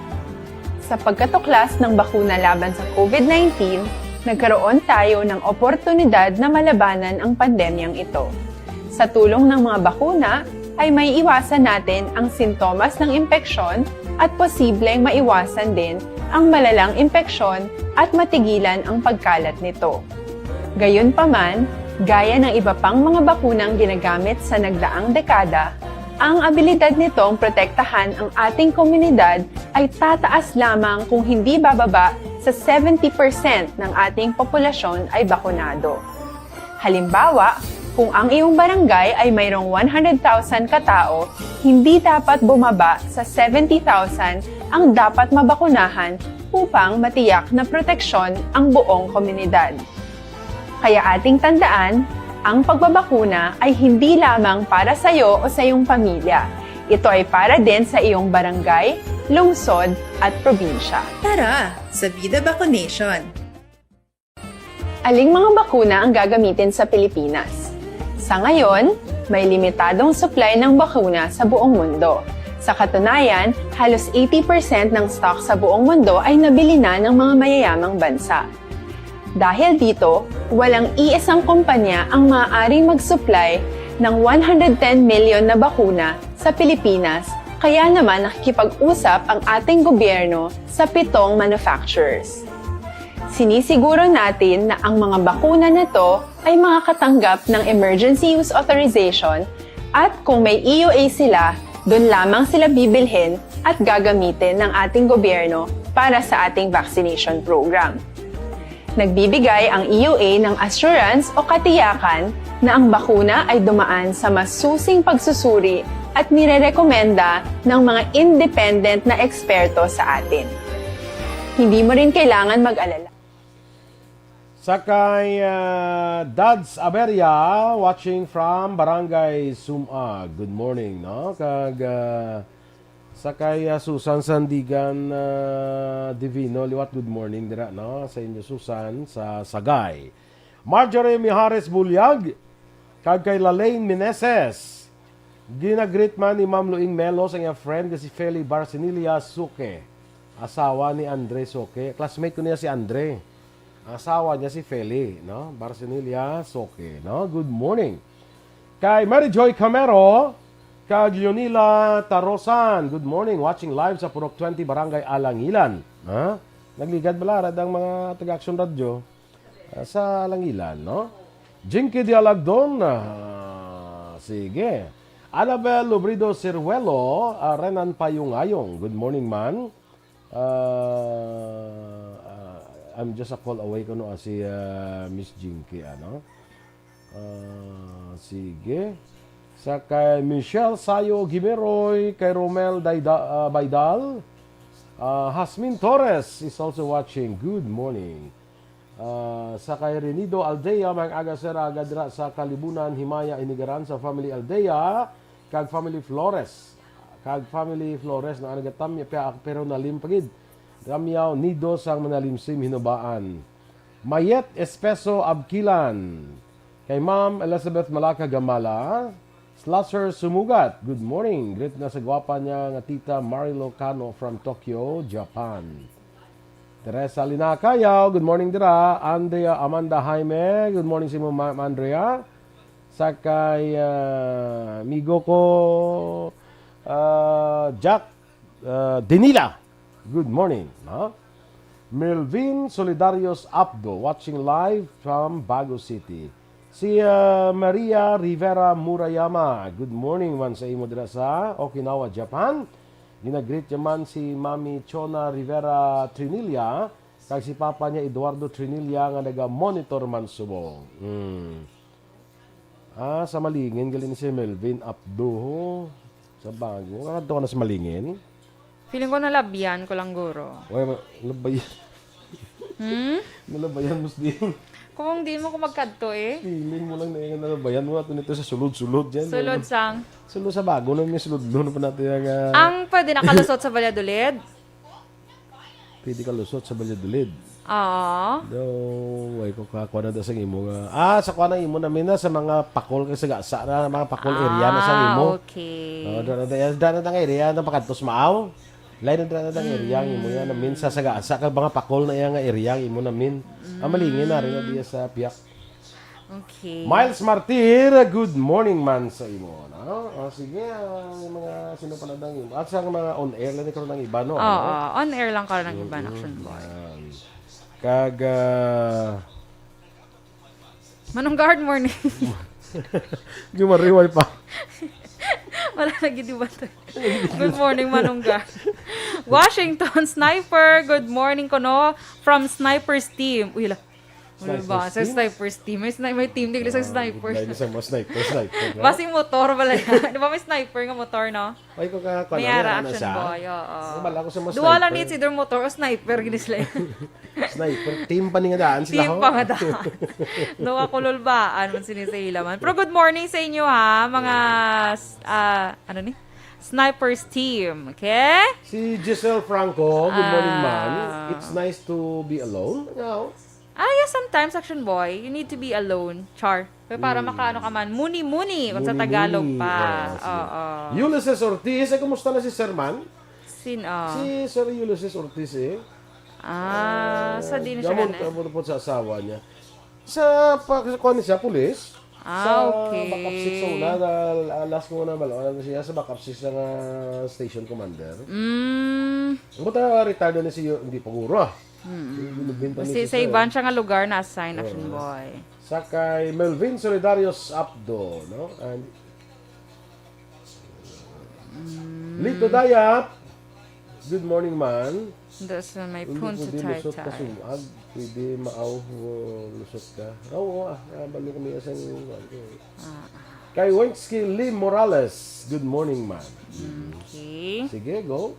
Sa pagkatuklas ng bakuna laban sa COVID nineteen, nagkaroon tayo ng oportunidad na malabanan ang pandemyang ito. Sa tulong ng mga bakuna, ay maiiwasan natin ang sintomas ng impeksyon at posibleng maiwasan din ang malalang impeksyon at matigilan ang pagkalat nito. Gayunpaman, gaya ng iba pang mga bakunang ginagamit sa nagdaang dekada, ang abilidad nitong protektahan ang ating komunidad ay tataas lamang kung hindi bababa sa seventy percent ng ating populasyon ay bakunado. Halimbawa, kung ang iyong barangay ay mayroong one hundred thousand katao, hindi dapat bumaba sa seventy thousand ang dapat mabakunahan upang matiyak na proteksyon ang buong komunidad. Kaya ating tandaan, ang pagbabakuna ay hindi lamang para sa iyo o sa iyong pamilya. Ito ay para din sa iyong barangay, lungsod, at probinsya. Tara, sa Vida Vaccination! Aling mga bakuna ang gagamitin sa Pilipinas? Sa ngayon, may limitadong supply ng bakuna sa buong mundo. Sa katunayan, halos eighty percent ng stock sa buong mundo ay nabili na ng mga mayayamang bansa. Dahil dito, walang iisang kumpanya ang maaaring mag-supply ng one hundred ten million na bakuna sa Pilipinas, kaya naman nakikipag-usap ang ating gobyerno sa pitong manufacturers. Sinisiguro natin na ang mga bakuna na to ay makakatanggap ng emergency use authorization at kung may E U A sila, doon lamang sila bibilhin at gagamitin ng ating gobyerno para sa ating vaccination program. Nagbibigay ang E U A ng assurance o katiyakan na ang bakuna ay dumaan sa masusing pagsusuri at nirerekomenda ng mga independent na eksperto sa atin. Hindi mo rin kailangan mag-alala. Sa kay ah, Dads Aberia, watching from Barangay Sumag. Good morning, no? Kag ah, Sa kay, ah, Susan Sandigan, ah, Divino, liwat, good morning dira, no? Sa inyo, Susan, sa Sagay. Marjorie Mijares Bulyag, kag kay Lalaine Meneses. Ginagreet man ni Ma'am Luing Melo sa iya friend nga si Feli Barcinilia Suke, asawa ni Andre Suke. Classmate ko niya si Andre. Ang asawa niya si Feli, no? Barcinilia Suke, no? Good morning. Kay Mary Joy Camero, kag Leonila Tarosan. Good morning. Watching live sa Purok twenty, Barangay Alangilan. Ha? Nagligad bala ra ang mga taga-Action Radio, ah, sa Alangilan, no? Jinky Dialagdon, ah, sige. Annabel Lubrido Siruelo, ah, Renan Payungayong. Good morning, man. Ah, ah, I'm just a call away kuno, ah, si, ah, Miss Jinky, ano? Ah, sige. Sa kay Michelle Sayo Gimeroy, kay Romel Dayda-, ah, Baydal, ah, Hasmin Torres is also watching. Good morning. Ah, sa kay Renido Aldea, may aga, sir, aga dira sa Kalibunan, Himaya, Hinigaran, sa family Aldea, kag family Flores. Kag family Flores na nagatamya, pe-, pero nalim pa gid. Ramyaw, nido sang manalimsim hinubaan. Mayet Espeso Abkilan. Kay Ma'am Elizabeth Malaka Gamala, Slasher Sumugat. Good morning. Greet na sa gwapa niya nga tita Marilo Cano from Tokyo, Japan. Teresa Lina Cayaw, good morning dira. Andrea Amanda Jaime, good morning sa imo, Ma'am Andrea. Sa kay, ah, amigo ko, ah, Jack, ah, Dinila, good morning, no? Melvin Solidarios Abdo, watching live from Bago City. Si, ah, Maria Rivera Murayama, good morning man sa imo dira sa Okinawa, Japan. Ginagreet niya man si Mami Chona Rivera Trinilla, kag si Papa niya Eduardo Trinilla nga naga-monitor man subong. Hmm. Ah, sa Malingin, gali ni si Melvin Abdo. Sa Bago. Nakadto ka na sa Malingin? Feeling ko nalabyan ko lang, guro. Wala, ma-, labayan. Hmm? Nalabayan mo din. Kung di mo ko magkadto eh. Feeling mo lang na yung nalabayan mo. Ato nito sa sulod-sulod dyan. Sulod sang? Sulod sa Bago na may sulod-sulod pa natin yung, ah, Ang pwede nakalusot sa Valladolid? Pwede ka lusot sa Valladolid. Oo. Daw, way ko kakuha na da sa imo nga. Ah, sa kuha na imo namin na sa mga Pakol kay sa gasa na, mga Pakol area na sa imo. Ah, okay. Oh, da na da, da na da nga area na pakadtos maaw. Lain na da na da nga area ang imo yan namin sa sagasa kag mga Pakol na iya nga area ang imo namin. Ang Malingin na rin na diya sa Piak. Okay. Miles Martir, good morning man sa imo, no? O, sige, ang mga sino pa na dang imo? At sa mga on air lang ni karon ang iba, no? Oo, Ano? On air lang karon ang iba, Mm, Action Boy. Yan. Kag, ah, Manong Guard, morning. Gumariway pa. Wala lagi di ba to? Good morning, Manong Guard. Washington, Sniper, good morning ko, no? From Sniper's team. Uy, la. Ano Sniper's ba? Sa team? Sniper's team. May, sni-, may team din sa Ah, sniper. Lain sa mga sniper, sniper, no? Basi motor pala yan. Di ba may sniper nga motor, no? Ay, ko ka, May ara, ano action siya? Boy, oo. Ang bala ko sa mga Duwa lang sniper. Ni si Dor motor o sniper, gini sila. Sniper. Team pa ni nga daan sila, Team ho? Pa nga daan. Duwa ko lulbaan, man sini sa ila man. Pero good morning sa inyo, ha, mga, s-, ah, ano ni? Sniper's team, okay? Si Giselle Franco, good morning, ma'am. Ah. It's nice to be alone. Nga, oh. Ah, yes, sometimes, Action Boy, you need to be alone. Char. Pero para Mm. makaano ka man, muni-muni, kung sa Muni-muni. Tagalog pa. Ah, sige. Oo. Ulysses Ortiz, eh, kumusta na si Sir man? Sin, ah. Si Sir Ulysses Ortiz, eh. Ah, sa Ah, di na siya gamon na. Ka mo po sa asawa niya. Sa pa-, sa kuwan siya, pulis. Ah, Sa okay. Backup six sa una, na, ah, last ko na, balo, ano siya, sa backup six na nga station commander. Mm. Buta, retired na siya, hindi pa guro, ah. Mm. Hindi, nagbenta na Kasi siya sa sa iban siya nga lugar na-assign, Oo. Action Boy. Sa kay Melvin Solidarios Abdo, no? And Mm. Lito Dayap, good morning, man. Doon sa may Hindi punso pwede lusot ka tay-tay. Sumag, pwede maaw, uh, lusot ka. Ah, oo, ah, ah, balo kami sa, ano, Ah, ah. Kay Wensky Lee Morales, good morning, man. Okay. Sige, go.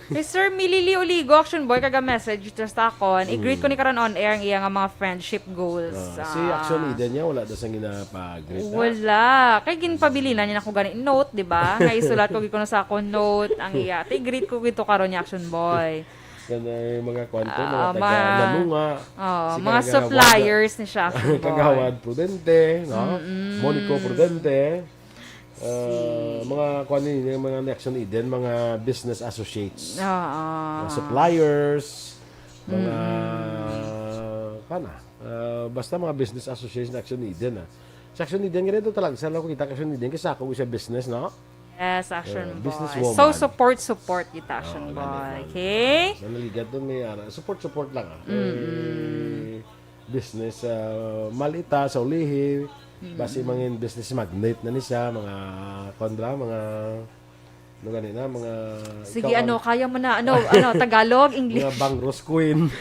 Kay Sir Milili Oligo, Action Boy, kaga message just sa akon. I-greet ko ni karon on air ang iya nga mga friendship goals. Ah, si Ah. Action Eden niya, wala daw sang ginapag-greet, ha? Wala. Kay ginpabilinan niya ako gani note, di ba? Nga isulat ko gid kuno sa akon note ang iya. Tay greet ko gito karon ni Action Boy. Yan ay mga kwan to, mga Ah, taga ma- Nanunga, Oh, si mga Kagawad, suppliers ni siya, Action Boy. Kagawad Prudente, no? Mm-mm. Monico Prudente. Ah, Si mga kwan ni, yung mga ni Action Eden, mga business associates. Oo. Mga suppliers, mga, Mm-mm. kana, ah, basta mga business association ni Action Eden, ah. Sa Action Eden, ganito talaga, sa lang ko kita Action Eden, kasi ako siya business, no? Yes, Action Eh, Boy. Businesswoman. So, support, support kita, Action Oh, Boy. Ganun. Okay? Sa naligat doon, may, ano, support, support lang, ah. Mm-mm. Eh, business, ah, malita sa ulihi, Mm. basi mangin business magnet na ni siya, mga, kwan ba, mga, ano gani na, mga Sige, ikaw ano, ang kaya mo na, ano, ano, Tagalog, English? Mga Bangros Queen.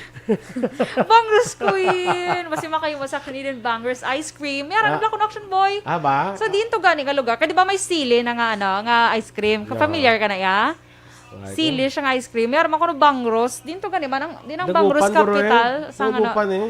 Bangros Queen! Basi makayo mo sa akin din Bangros ice cream. Meron Ah. na ako, Action Boy. Ah, ba? So, din to gani nga lugar. Kaya di ba may sili na nga, ano, nga ice cream? Ka-familiar ka na, ya? Right. Sili siya nga ice cream. Meron man ko no Bangros. Din to gani man ang, din ang Bangros Dagupan, guro, eh. Capital. Sa nga, Dagupan, eh.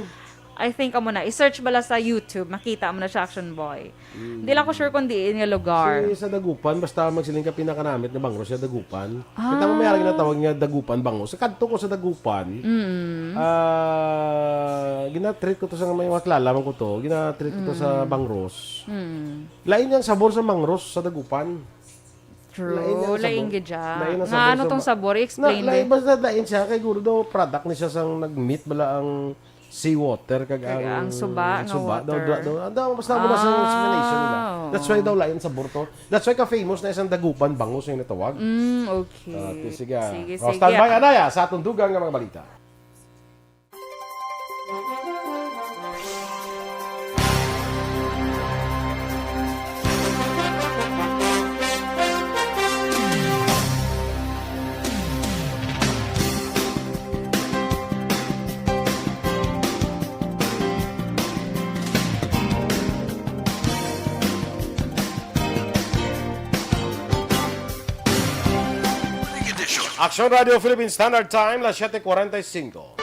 I think, amo na. I-search bala sa YouTube. Makita mo na siya, Action Boy. Mm. Di lang ko sure kung diin nga lugar. Si, sa Dagupan, basta magsiling ka pinakanamit na Bangros sa Dagupan. Ah. Kita mo, may ara ginatawag nga Dagupan Bangros. Sa kadto ko sa Dagupan, Mm. ah, gina-treat ko to sa may mga kilala man ko to. Gina-treat ko to sa Mm. Bangros. Mm. Lain ang sabor sa Bangros sa Dagupan. True, Lain ang lain sabor. Gid siya. Lain ang Nga sabor ano sa tong ba-, sabor? Na, I-explain, lain, eh. Basta lain siya. Kay guro daw, product ni siya sang nag-meet bala ang seawater, kag Kag ang ang suba, ang nga suba, daw, water. Daw, daw, daw, basta mo na sa explanation nila. Ah, oo. That's why daw lain sabor to. That's why ka-famous na isang Dagupan Bangos yung natawag. Mm, okay. Ah, ti-, sige. Sige, Oh, sige. Standby, anaya, sa atong dugang nga mga balita. Action Radio Philippine Standard Time, las siete cuarenta y cinco.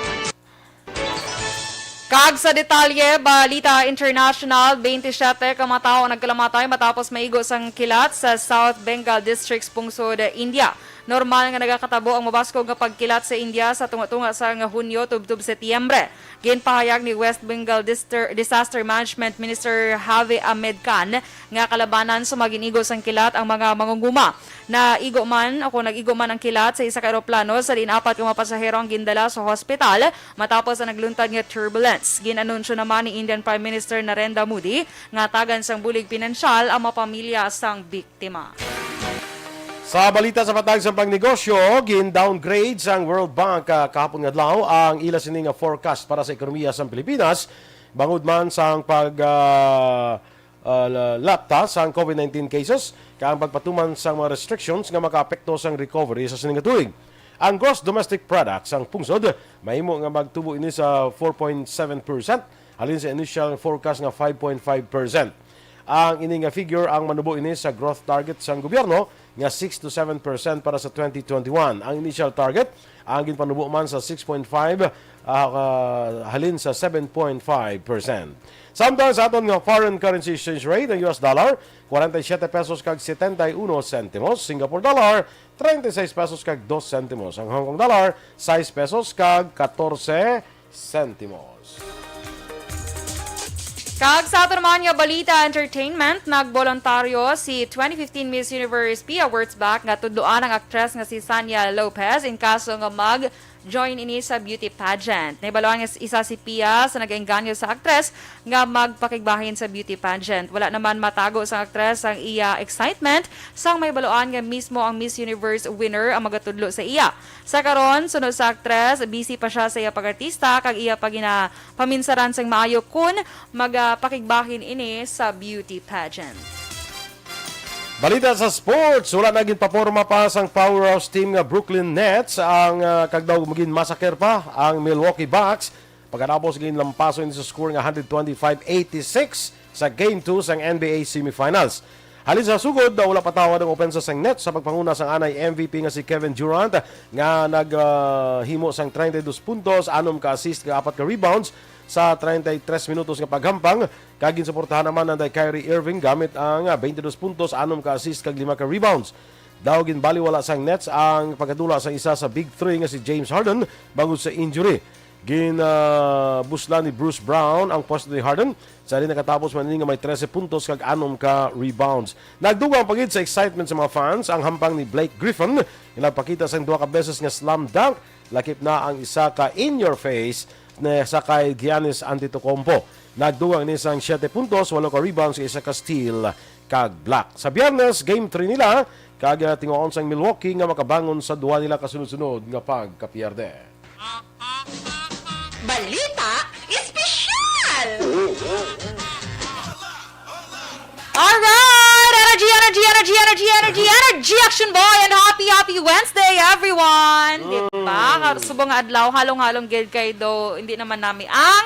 Kag sa detalye, balita international, twenty-seven ka mga tawo ang nagkalamatay matapos maigo sang kilat sa South Bengal District, pungsod India. Normal nga nagakatabo ang mabaskog nga pagkilat sa India sa tunga-tunga sang Hunyo tubtob Setyembre. Ginpahayag ni West Bengal Dister-, Disaster Management Minister Havi Ahmed Khan nga kalabanan sa magin-igo sang kilat ang mga mangunguma. Naigo man, o kung nag-igo man ang kilat sa isa ka eroplano sa diin apat ka mga pasahero ang gindala sa hospital matapos ang nagluntad nga turbulence. Gin-anunsyo naman ni Indian Prime Minister Narendra Modi nga tagan sang bulig pinansyal ang mga pamilya sang biktima. Sa balita sa patag sa pangnegosyo, gin-downgrade sang World Bank, ah, kahapon nga adlaw ang ila sini nga forecast para sa ekonomiya sa Pilipinas, bangod man sang pag, ah, ah, la-, lapta sang COVID nineteen cases, kag ang pagpatuman sang mga restrictions nga makaapekto sang recovery sa sini nga tuig. Ang gross domestic product sang pungsod mahimo nga magtubo ini sa four point seven percent, halin sa initial forecast nga five point five percent. Ang ini nga figure ang manubo ini sa growth target sang gobyerno nga six to seven percent para sa twenty twenty-one. Ang initial target ang ginpanubo man sa six point five, ah, ah, halin sa seven point five percent. Samtang sa aton nga foreign currency exchange rate, ang U S dollar, forty-seven pesos kag setenta y uno sentimos, Singapore dollar, treinta y seis pesos kag dos sentimos, ang Hong Kong dollar, sais pesos kag katorse sentimos. Kag sa aton naman nga balita, entertainment, nagboluntaryo si twenty fifteen Miss Universe Pia Wurtzbach nga tudloan ang aktres nga si Sanya Lopez in kaso nga mag-join ini sa beauty pageant. Nahibaluan nga isa si Pia sa nagaengganyo sa aktres nga magpakigbahin sa beauty pageant. Wala naman matago sang aktres ang iya excitement sang mahibaluan nga mismo ang Miss Universe winner ang magatudlo sa iya. Sa karon, sunod sa aktres, busy pa siya sa iya pag-artista kag iya pa ginapaminsaran sang maayo kun magapakigbahin ini sa beauty pageant. Balita sa sports, wala na ginpaporma pa sang powerhouse team nga Brooklyn Nets ang, ah, kag daw magin massacre pa ang Milwaukee Bucks pagkatapos ginlampaso ini sa score nga hundred twenty-five eighty-six sa Game two sang N B A semifinals. Halin sa sugod, wala patawad ang opensa sang Nets sa pagpanguna sang anay M V P nga si Kevin Durant, nga nag, ah, himo sang treinta y dos puntos, anom ka assist, kag apat ka rebounds sa treinta y tres minutos nga paghampang, kag ginsuportahan naman anday Kyrie Irving gamit ang, ah, twenty-two puntos, anom ka assist, kag lima ka rebounds. Daw ginbaliwala sang Nets ang pagkadula sa isa sa Big Three nga si James Harden bangod sa injury. Ginabuslan ni Bruce Brown ang pwesto ni Harden. Sa di nakatapos man ini nga may trese puntos kag anom ka rebounds. Nagdugang pa gid sa excitement sa mga fans ang hampang ni Blake Griffin nga nagpakita sang duha ka beses nga slam dunk, lakip na ang isa ka in your face ni sa kay Giannis Antetokounmpo. Nagdugang ni sang siyete puntos, walo ka rebounds, isa ka steal kag block. Sa Biyernes, game three nila kag, ah, tinguhaon sang Milwaukee nga makabangon sa duha nila kasunod-sunod nga pagkapierde. Balita Espesyal! Alright! Energy, energy, energy, energy, energy, energy, Action Boy, and happy, happy Wednesday, everyone! Di ba? Subong nga adlaw, halong-halong gid kay do, hindi naman nami ang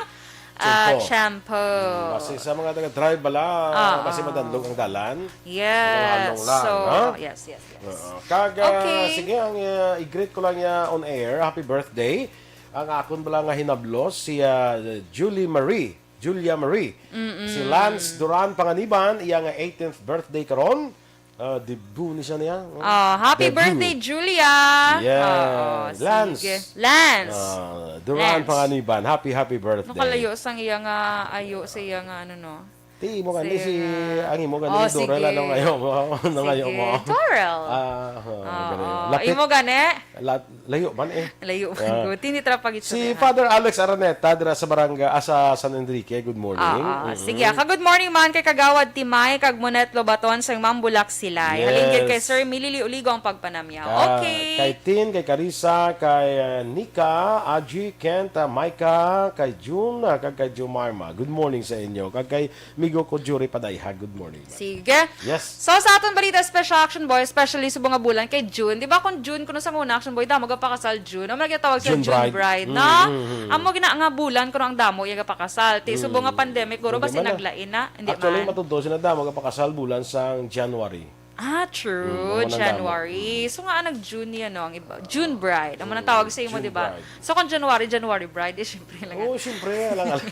ah, Tiyempo. Tiyempo. Mm, basi sa mga taga-drive bala, Oo. basi madandog ang dalan. Yes. Halong-halong lang, So, ha? yes, yes, yes. Oo. Kag, ah, Okay. Sige, ang, ah, i-greet ko lang niya on air. Happy birthday. Ang akon bala nga hinablos, si, ah, Julie Marie. Julia Marie. Si Lance Duran Panganiban, iya nga eighteenth birthday karon. Ah, debut ni siya niya. Oh, Ah, happy debut. Birthday, Julia! Yes. Oo, Lance. Sige. Lance! Ah, Duran Lance. Panganiban. Happy, happy birthday. Nakalayo sang iya nga ayo sa iya nga ano, no? Ti imo gani Sige si nga. Ang imo gani Oh, si Dorel, sige. Anong ayo mo? Anong ayo Sige. Mo? Dorel. Ah, oh, Oo. galing. Lapit. Imo gani? La- layo man eh. Layo man Ah. ko. Tinitra pa gid Si siya. Father Alex Araneta dira sa barangay, ah, sa San Enrique. Good morning. Ah, ah. Mm-mm. Sige, ah. Ka-good morning man kay Kagawad Timay, kag Monet Lobaton, sang Mambulak Silay. Halin gid kay Yes. Sir Milili Uligo ang pagpanamyaw. Ka- Okay. Kay Tin, kay Carissa, kay, ah, Nika, Aji, Kent, ah, Micah, kay June, ah, kag kay Jumarma. Good morning sa inyo. Kag kay Migo ko Jury Padayha. Good morning. Sige. Yes. So, sa aton balita special, Action Boy, especially sa mga bulan kay June. Di ba kung June, kung sa una, Action Boy, damo gapakasal June. Ang mga ginatawag sa June June bride. bride, no? Mm, mm, mm. Amo gina nga bulan, kung ang damo, iya gapakasal. Ti, subong nga pandemic, guro ba Hindi man na. sinaglain na? Hindi Actually, man. Matudo sila damo gapakasal bulan sang January. Ah, true. Mm, amo nang January. So nga, nag-June yan, no? Ang iba. June bride. Ang manang tawag sa imo, June di ba? bride. So, kung January, January bride, eh, syempre lang. Oo, siyempre, alang-alang.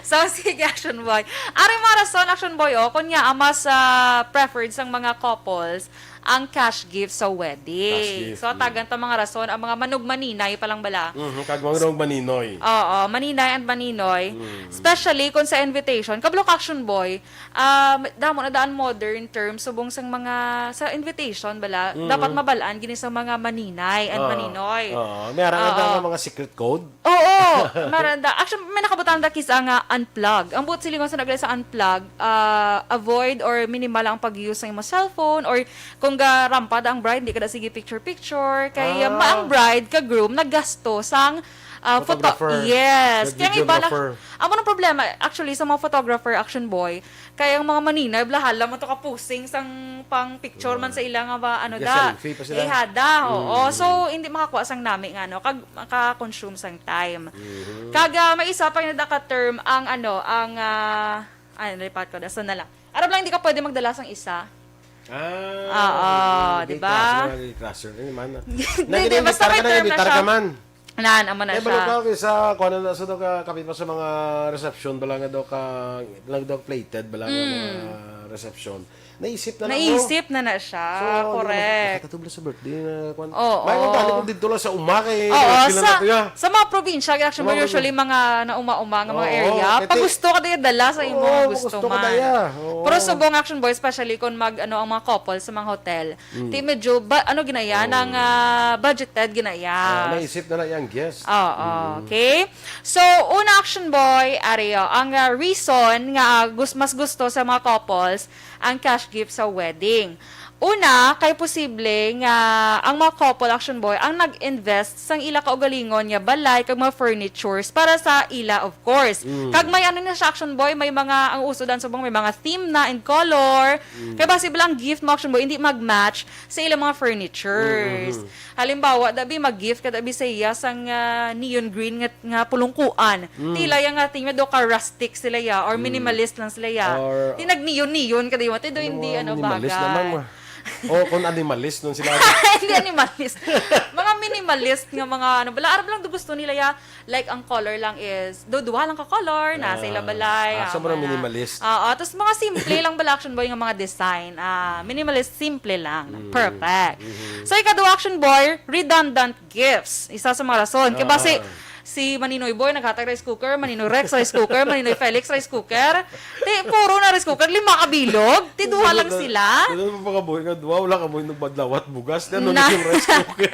So, sige, Action Boy. Ari mga rason, Action Boy, oh, kung nga, ang mas ah, preferred sang mga couples, ang cash gift sa wedding. Cash gift, So, tagan ta mga rason, ang mga manugmaninay pa lang bala. Mhm, kag mga maninoy. Oo, maninay and maninoy. Mm. Especially kung sa invitation. Kablo ka, Action Boy, um, damo na daan modern terms, subong sang mga, sa invitation bala, Mm. dapat mabalaan gini sa mga maninay and Oo. maninoy. Oo. May arang Oo. mga secret code. Oo, maranda. Actually, may nakabutang da kisa nga unplug. Ang buot silingon sa nagla sa unplug, ah, avoid or minimal ang pag-use sa imong cellphone, or kung ga rampa da ang bride, hindi ka da sige picture-picture. Kay Ah. ma ang bride ka groom naggasto sang ah, photo- Photographer. Yes. Kaya ang iba na, Nag-videographer. Amo nang problema, actually, sa mga photographer, Action Boy, kay ang mga maninay, blahala man to ka posing sang pang picture man sa ila nga ba, ano Yes, da, selfie pa sila. ihada, oo. Mm. So, hindi makakuha sang nami nga, ano, kag maka-consume sang time. Mhm. Kag ah, may isa pa nga naka-term ang, ano, ang, ah, ay, nalipat ko, dason na lang. Arab lang, hindi ka pwede magdala sang isa. Ah, Oo, gay di ba? Crusher, gay crusher. Ano man? Hindi, Nag- hindi, basta invitar may ka na, term na invitar siya. ka man. Nan, amo na Eh, balo siya. ka, okay, sa, kuwan na, sa daw ka, kapit pa sa mga reception, bala nga daw ka, lang daw plated, bala nga Mm. mga reception. Naisip na lang mo. Naisip na na siya, So, hindi correct. Nakatubla sa birthday na, kuwan. Oo. May kung dali kung dito lang sa uma, kay Oo, sila sa, na to, ya. sa mga probinsya, kaya actually, Mga usually mga nauma-uma nga mga Oo, area, kaya pag ti- gusto ka din dala sa imo Oo, nga pag gusto gusto ka man. daya. Oo. Pero subong Action Boy, especially kung mag, ano, ang mga couple sa mga hotel, Mm. ti medyo, ba, ano, ginaya, nang ah, budgeted, ginaya. Ah, naisip na lang yung guest. Oo, okay. So, una, Action Boy, ari, oh, ang ah, reason nga ah, gus- mas gusto sa mga couples ang cash gift sa wedding. Una, kay posible nga ang mga couple, Action Boy, ang nag-invest sang ila kaugalingon nga balay kag mga furnitures para sa ila, of course. Mm. Kag may ano na siya, Action Boy, may mga, ang uso dan subong, may mga theme na and color. Mm. Kay basi bala ang gift mo, Action Boy, hindi mag-match sa ilang mga furnitures. Mm, mm, mm. Halimbawa, dabi mag-gift ka dabi sa iya sang, ah, neon green nga, nga pulungkuan. Mm. Ti ila ya nga theme do ka rustic sila ya or Mm. minimalist lang sila ya. Or Ti nag-neon-neon ka di mo, ti do Ano hindi mo, ano minimalist bagay. naman mo. O kung animalist nun sila. Hindi animalist. Mga minimalist nga mga ano bala, aram lang do gusto nila ya, like ang color lang is do duha lang ka color na sa ila Ah. balay. Ah, ah, so, mga mga minimalist. Oo, tapos mga simple lang bala, Action Boy, nga mga design. Ah, minimalist, simple lang. Mm. Perfect. Mm-hmm. So, ikaduha, Action Boy, redundant gifts. Isa sa mga rason. Kay basi, Ah. si Maninoy Boy naghatag rice cooker, Maninoy Rex rice cooker, Maninoy Felix rice cooker. Ti, puro na rice cooker, lima ka bilog. Ti, duha lang sila. Ano pa pagkabuhi nga duha, wala ka mo yung nagmadlawat bugas. Ano Na. na yung rice cooker?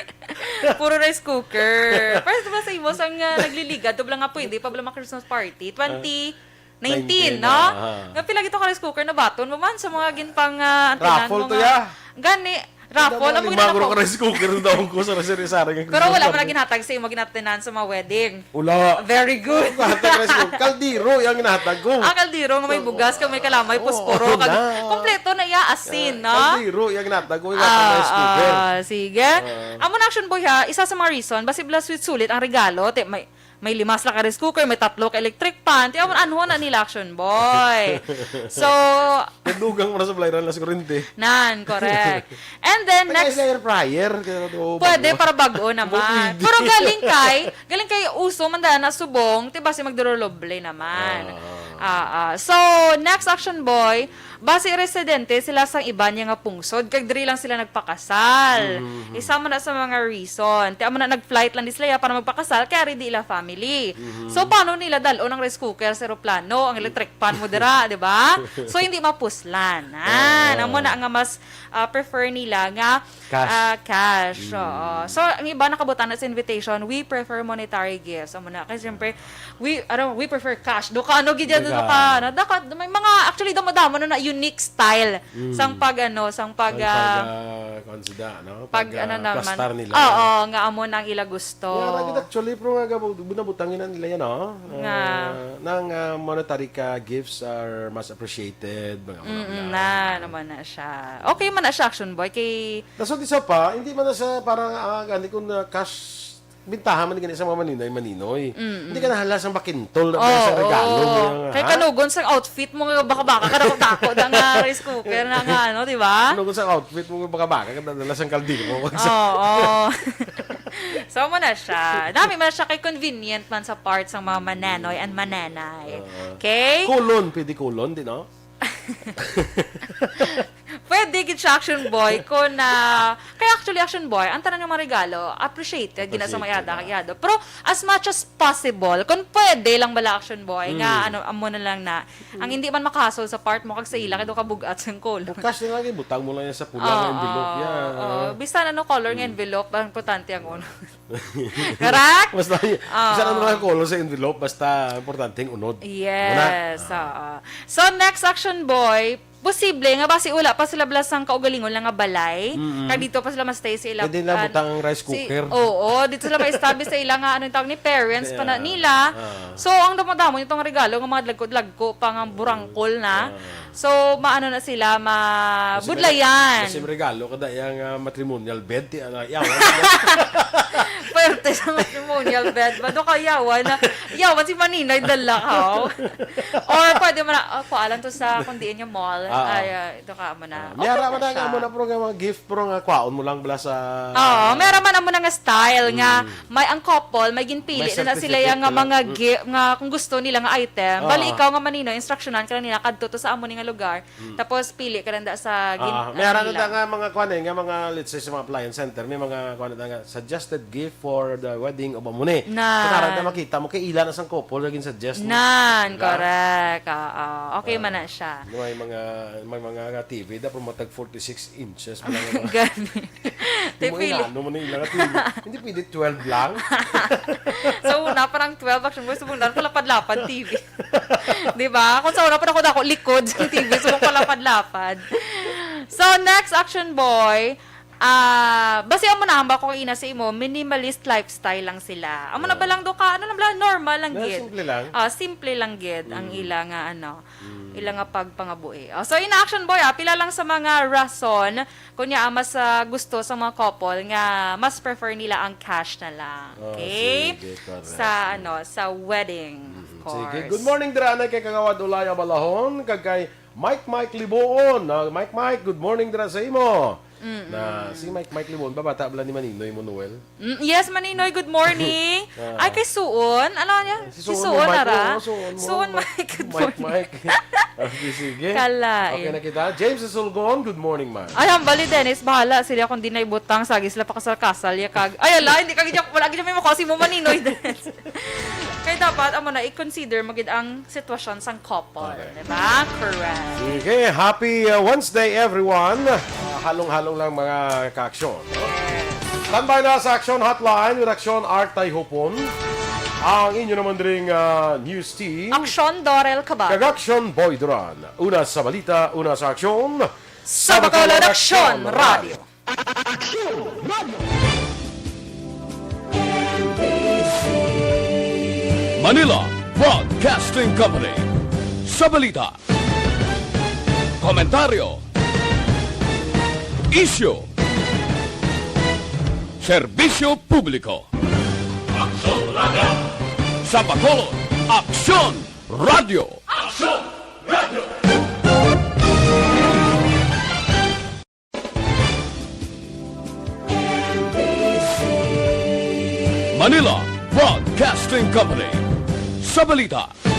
Puro rice cooker. Pero diba sa imo, sang, ah, nagliligad, to lang nga pwede, pa bala ma-Christmas party. Twenty, nineteen, Nineteen, no? ah. Nga pila gito ka rice cooker na baton mo man sa mga ginpang, ah, antinan Raffle mo to, nga ya. Gani, raffle, Ano, amo lima gina guro ko. ka rice cooker daw ko sa sari-sari nga Pero wala Christmas man lagi party. ginhatag sa imo ginatinan sa mga wedding. Wala. Very good. Hatag rice cooker. Kaldero, yung ginhatag ko. Ah, kaldero nga may bugas, ka may kalamay, Oo, posporo, kag na. kompleto na iya, asin, Ah, no? kaldero, yung ginhatag ko, yung hatag Ah, rice cooker. ah, sige. Ah. Amo na, Action Boy, ha, isa sa mga reason, basi bala sweet sulit ang regalo, te, may May lima sila ka rice cooker, may tatlo ka electric pan. Ti, awan, ano na nila, Action Boy? So, Nadugang mo na sa balay, ran las kurente. Nan, correct. And then, Ay, next, sa air fryer. Kaya ito, pwede bago. para bago naman. Pwede. Pero galing kay, galing kay uso man daan na subong, ti basi magduruloble naman. Ah. Ah, ah. So, next, Action Boy, Basi residente sila sang iban niya nga pungsod, kag diri lang sila nagpakasal. Mhm. Isa man na sa mga reason. Ti amo na nag-flight lang di sila ya para magpakasal, kay ari di ila family. Mhm. So, paano nila dal-on ang rice cooker sa eroplano, ang electric pan mo dira, di ba? So, hindi mapuslan. Ah, Ah. amo na nga mas, ah, prefer nila nga Cash. Ah, cash, Mm. oo. So, ang iba nakabutang na sa invitation, "We prefer monetary gifts." Amo na. Kasi siyempre, we, ano, we prefer cash. Do ka, ano, gid yan, do Teka. ka, ano, dapat, may mga, actually, damo-damo na, na unique style Mm. sang pag, ano, sang pag, Ang ah, pag, ah, kuwan sila, no? pag, Pag, ano ah, naman. plastar nila. Oo, nga amo na ang ila gusto. Yeah, right, actually, pero nga, gabo-, binabutang ina nila yan, oh. Nga. Ah, nang, ah, monetary ka gifts are much appreciated, mga, mga, Mm-mm, mga. na, naman na siya. Okay man na siya, Action Boy, kay Tapos isa pa, hindi man na siya parang, ah, gani kung, ah, cash, bintahan man gani sa mga maninoy-maninoy. Mm-mm. Hindi ka nahala sa bakintol na Oo. sa regalo mo nga, Kay ha? kanugon sa outfit mo nga baka-baka ka dako-dako na nga rice cooker na nga, ano, di ba? Kanugon sa outfit mo nga baka-baka ka dala sa kaldero. Oo. So, mo na siya. Dami man siya kay convenient man sa part sa mga mananoy and mananay. Oo. Okay? Kulon, pwede kulon, di, no? Pwede gid siya, Action Boy, kung na, kaya actually, Action Boy, ang tanan nga mga regalo, appreciate ka, gina sa mga Appreciate ka yada, na. yada. Pero as much as possible, kung pwede lang bala, Action Boy, nga Mm. ano, amo na lang na, ang hindi man makahasol sa part mo, kag sa ila, kay do ka bugat sang kulon. Bukas na lagi, butang mo lang yan sa pula nga Oo, envelope, yan. oo. Bisan ano color nga Mm. envelope, ang importante ang unod. Correct? Basta, Oo. basta ano lang color sa envelope, basta importante ang unod. Yes, Wala. oo. So, next, Action Boy, posible nga basi wala pa sila bala sang kaugalingon lang nga balay. Mm-mm. Kag dito pa sila ma-stay sa ila, Pwede na ah, butang ang rice si-, cooker. oo, dito sila ma-establish sa ila nga, ano yung tawag ni, parents pa na Kaya, nila. ah. So, ang damo-damo nitong regalo nga mga dagko-dagko pa nga burangkol na. Ah. So, maano na sila, Kasi may, mabudlayan. kasi may regalo ka da, yung, ah, matrimonial bed, ti, ano, yawan. Pwerte sa matrimonial bed. Bado ka yawan na, yawan si Maninoy dala ka, oh. Or pwede mo na, oh, kuha lang to sa, kung diin yung mall. Ah, ah. Ay, ah, ito ka mo na. Ah, may Okay ara na man na nga siya. mo na, pero nga mga gift, pero nga kwaon mo lang bala sa Oo, may ara man amo na nga style nga Mm. may ang couple, may ginpili May na, na sila certificate yung nga na lang. mga Mm. gi-, nga kung gusto nila nga item. Bali, Oo. ikaw nga Maninoy, instructionan ka lang nila, kadto to sa amo ni nga lugar. Mm. Tapos, pili ka lang da sa gin-, Ah, may ano ara na nila. da nga mga kuwan eh, nga mga, let's say, sa mga appliance center, may mga kuwan na nga, suggested gift for the wedding of Amune. Nan. So, karon na makita mo, kay ila na sang couple, nga gin-suggest mo. Nan, Diba? correct. Oo. Okay Ah, man na siya. may mga, may mga nga T V, dapat matag forty-six inches mo lang. Gani. Hindi mo Pipili. inaano mo na ilang T V. Hindi pwede twelve lang. Sa una, parang twelve, actually, gusto mong daan, palapad-lapad T V. Di ba? Kung sa una pa ako, ako likod sa T V, so kung palapad-lapad. So, next, Action Boy, ah, basi amo na, hambal ko kaina sa imo, minimalist lifestyle lang sila. Amo na ba Ah. lang do ka, ano lang bala, normal lang Na gid. simple lang. Ah, simple lang gid ang Mm. ila nga, ano, Mm. ila nga pagpangabuhi. Oh, so, in Action Boy, ah, pila lang sa mga rason kunya, ah, mas, ah, gusto sa mga couple nga mas prefer nila ang cash na lang. Ah, Okay? sige, correct. Sa, Mm. ano, sa wedding, of Mm, course. sige. Good morning, dira anay kay Kagawad Ulay Abalahon, kag kay Mike Mike Liboon. Ah, Mike Mike, good morning dira sa imo. Mm-mm. Na, si Mike Mike Liboon, ba, bata bala ni Maninoy mo, Noel? Mm, yes, Maninoy, good morning. Ah. Ay, kay Suon. Ano niya? Si Si Suon Suon mo, Mike. nara. Oo, Suon mo. Suon, Mike, good Mike morning. Mike. Ah, sige, sige. Kalain. Okay na kita. James Sulgon, good morning, ma'am. Ay, hambal ni Dennis, bahala sila kung di na ibutang sa gisla pa kasal-kasal, ya kag-, ay, ala, hindi ka gid, wala gid may makuha si mo, Maninoy, Dennis. Kaya dapat, amo na, i-consider mo gid ang sitwasyon sang couple, Okay. di ba? Correct. Sige, happy, uh, Wednesday, everyone. Uh, halong-halong lang, mga ka-aksyon. Yes. Standby na sa Action Hotline with Action Art Tayhupon. Ang inyo naman dring, uh, news team. Aksyon Dorel Cabal. Kag Action Boy Duran. Una sa balita, una sa aksyon. Sa Bacolod Aksyon Radio. Aksyon Radio. Manila Broadcasting Company. Sa balita, komentaryo, isyu, serbisyo publiko. Aksyon Radio. Sa Bacolod, Aksyon Radio. Aksyon Radio. Manila Broadcasting Company. Sa balita,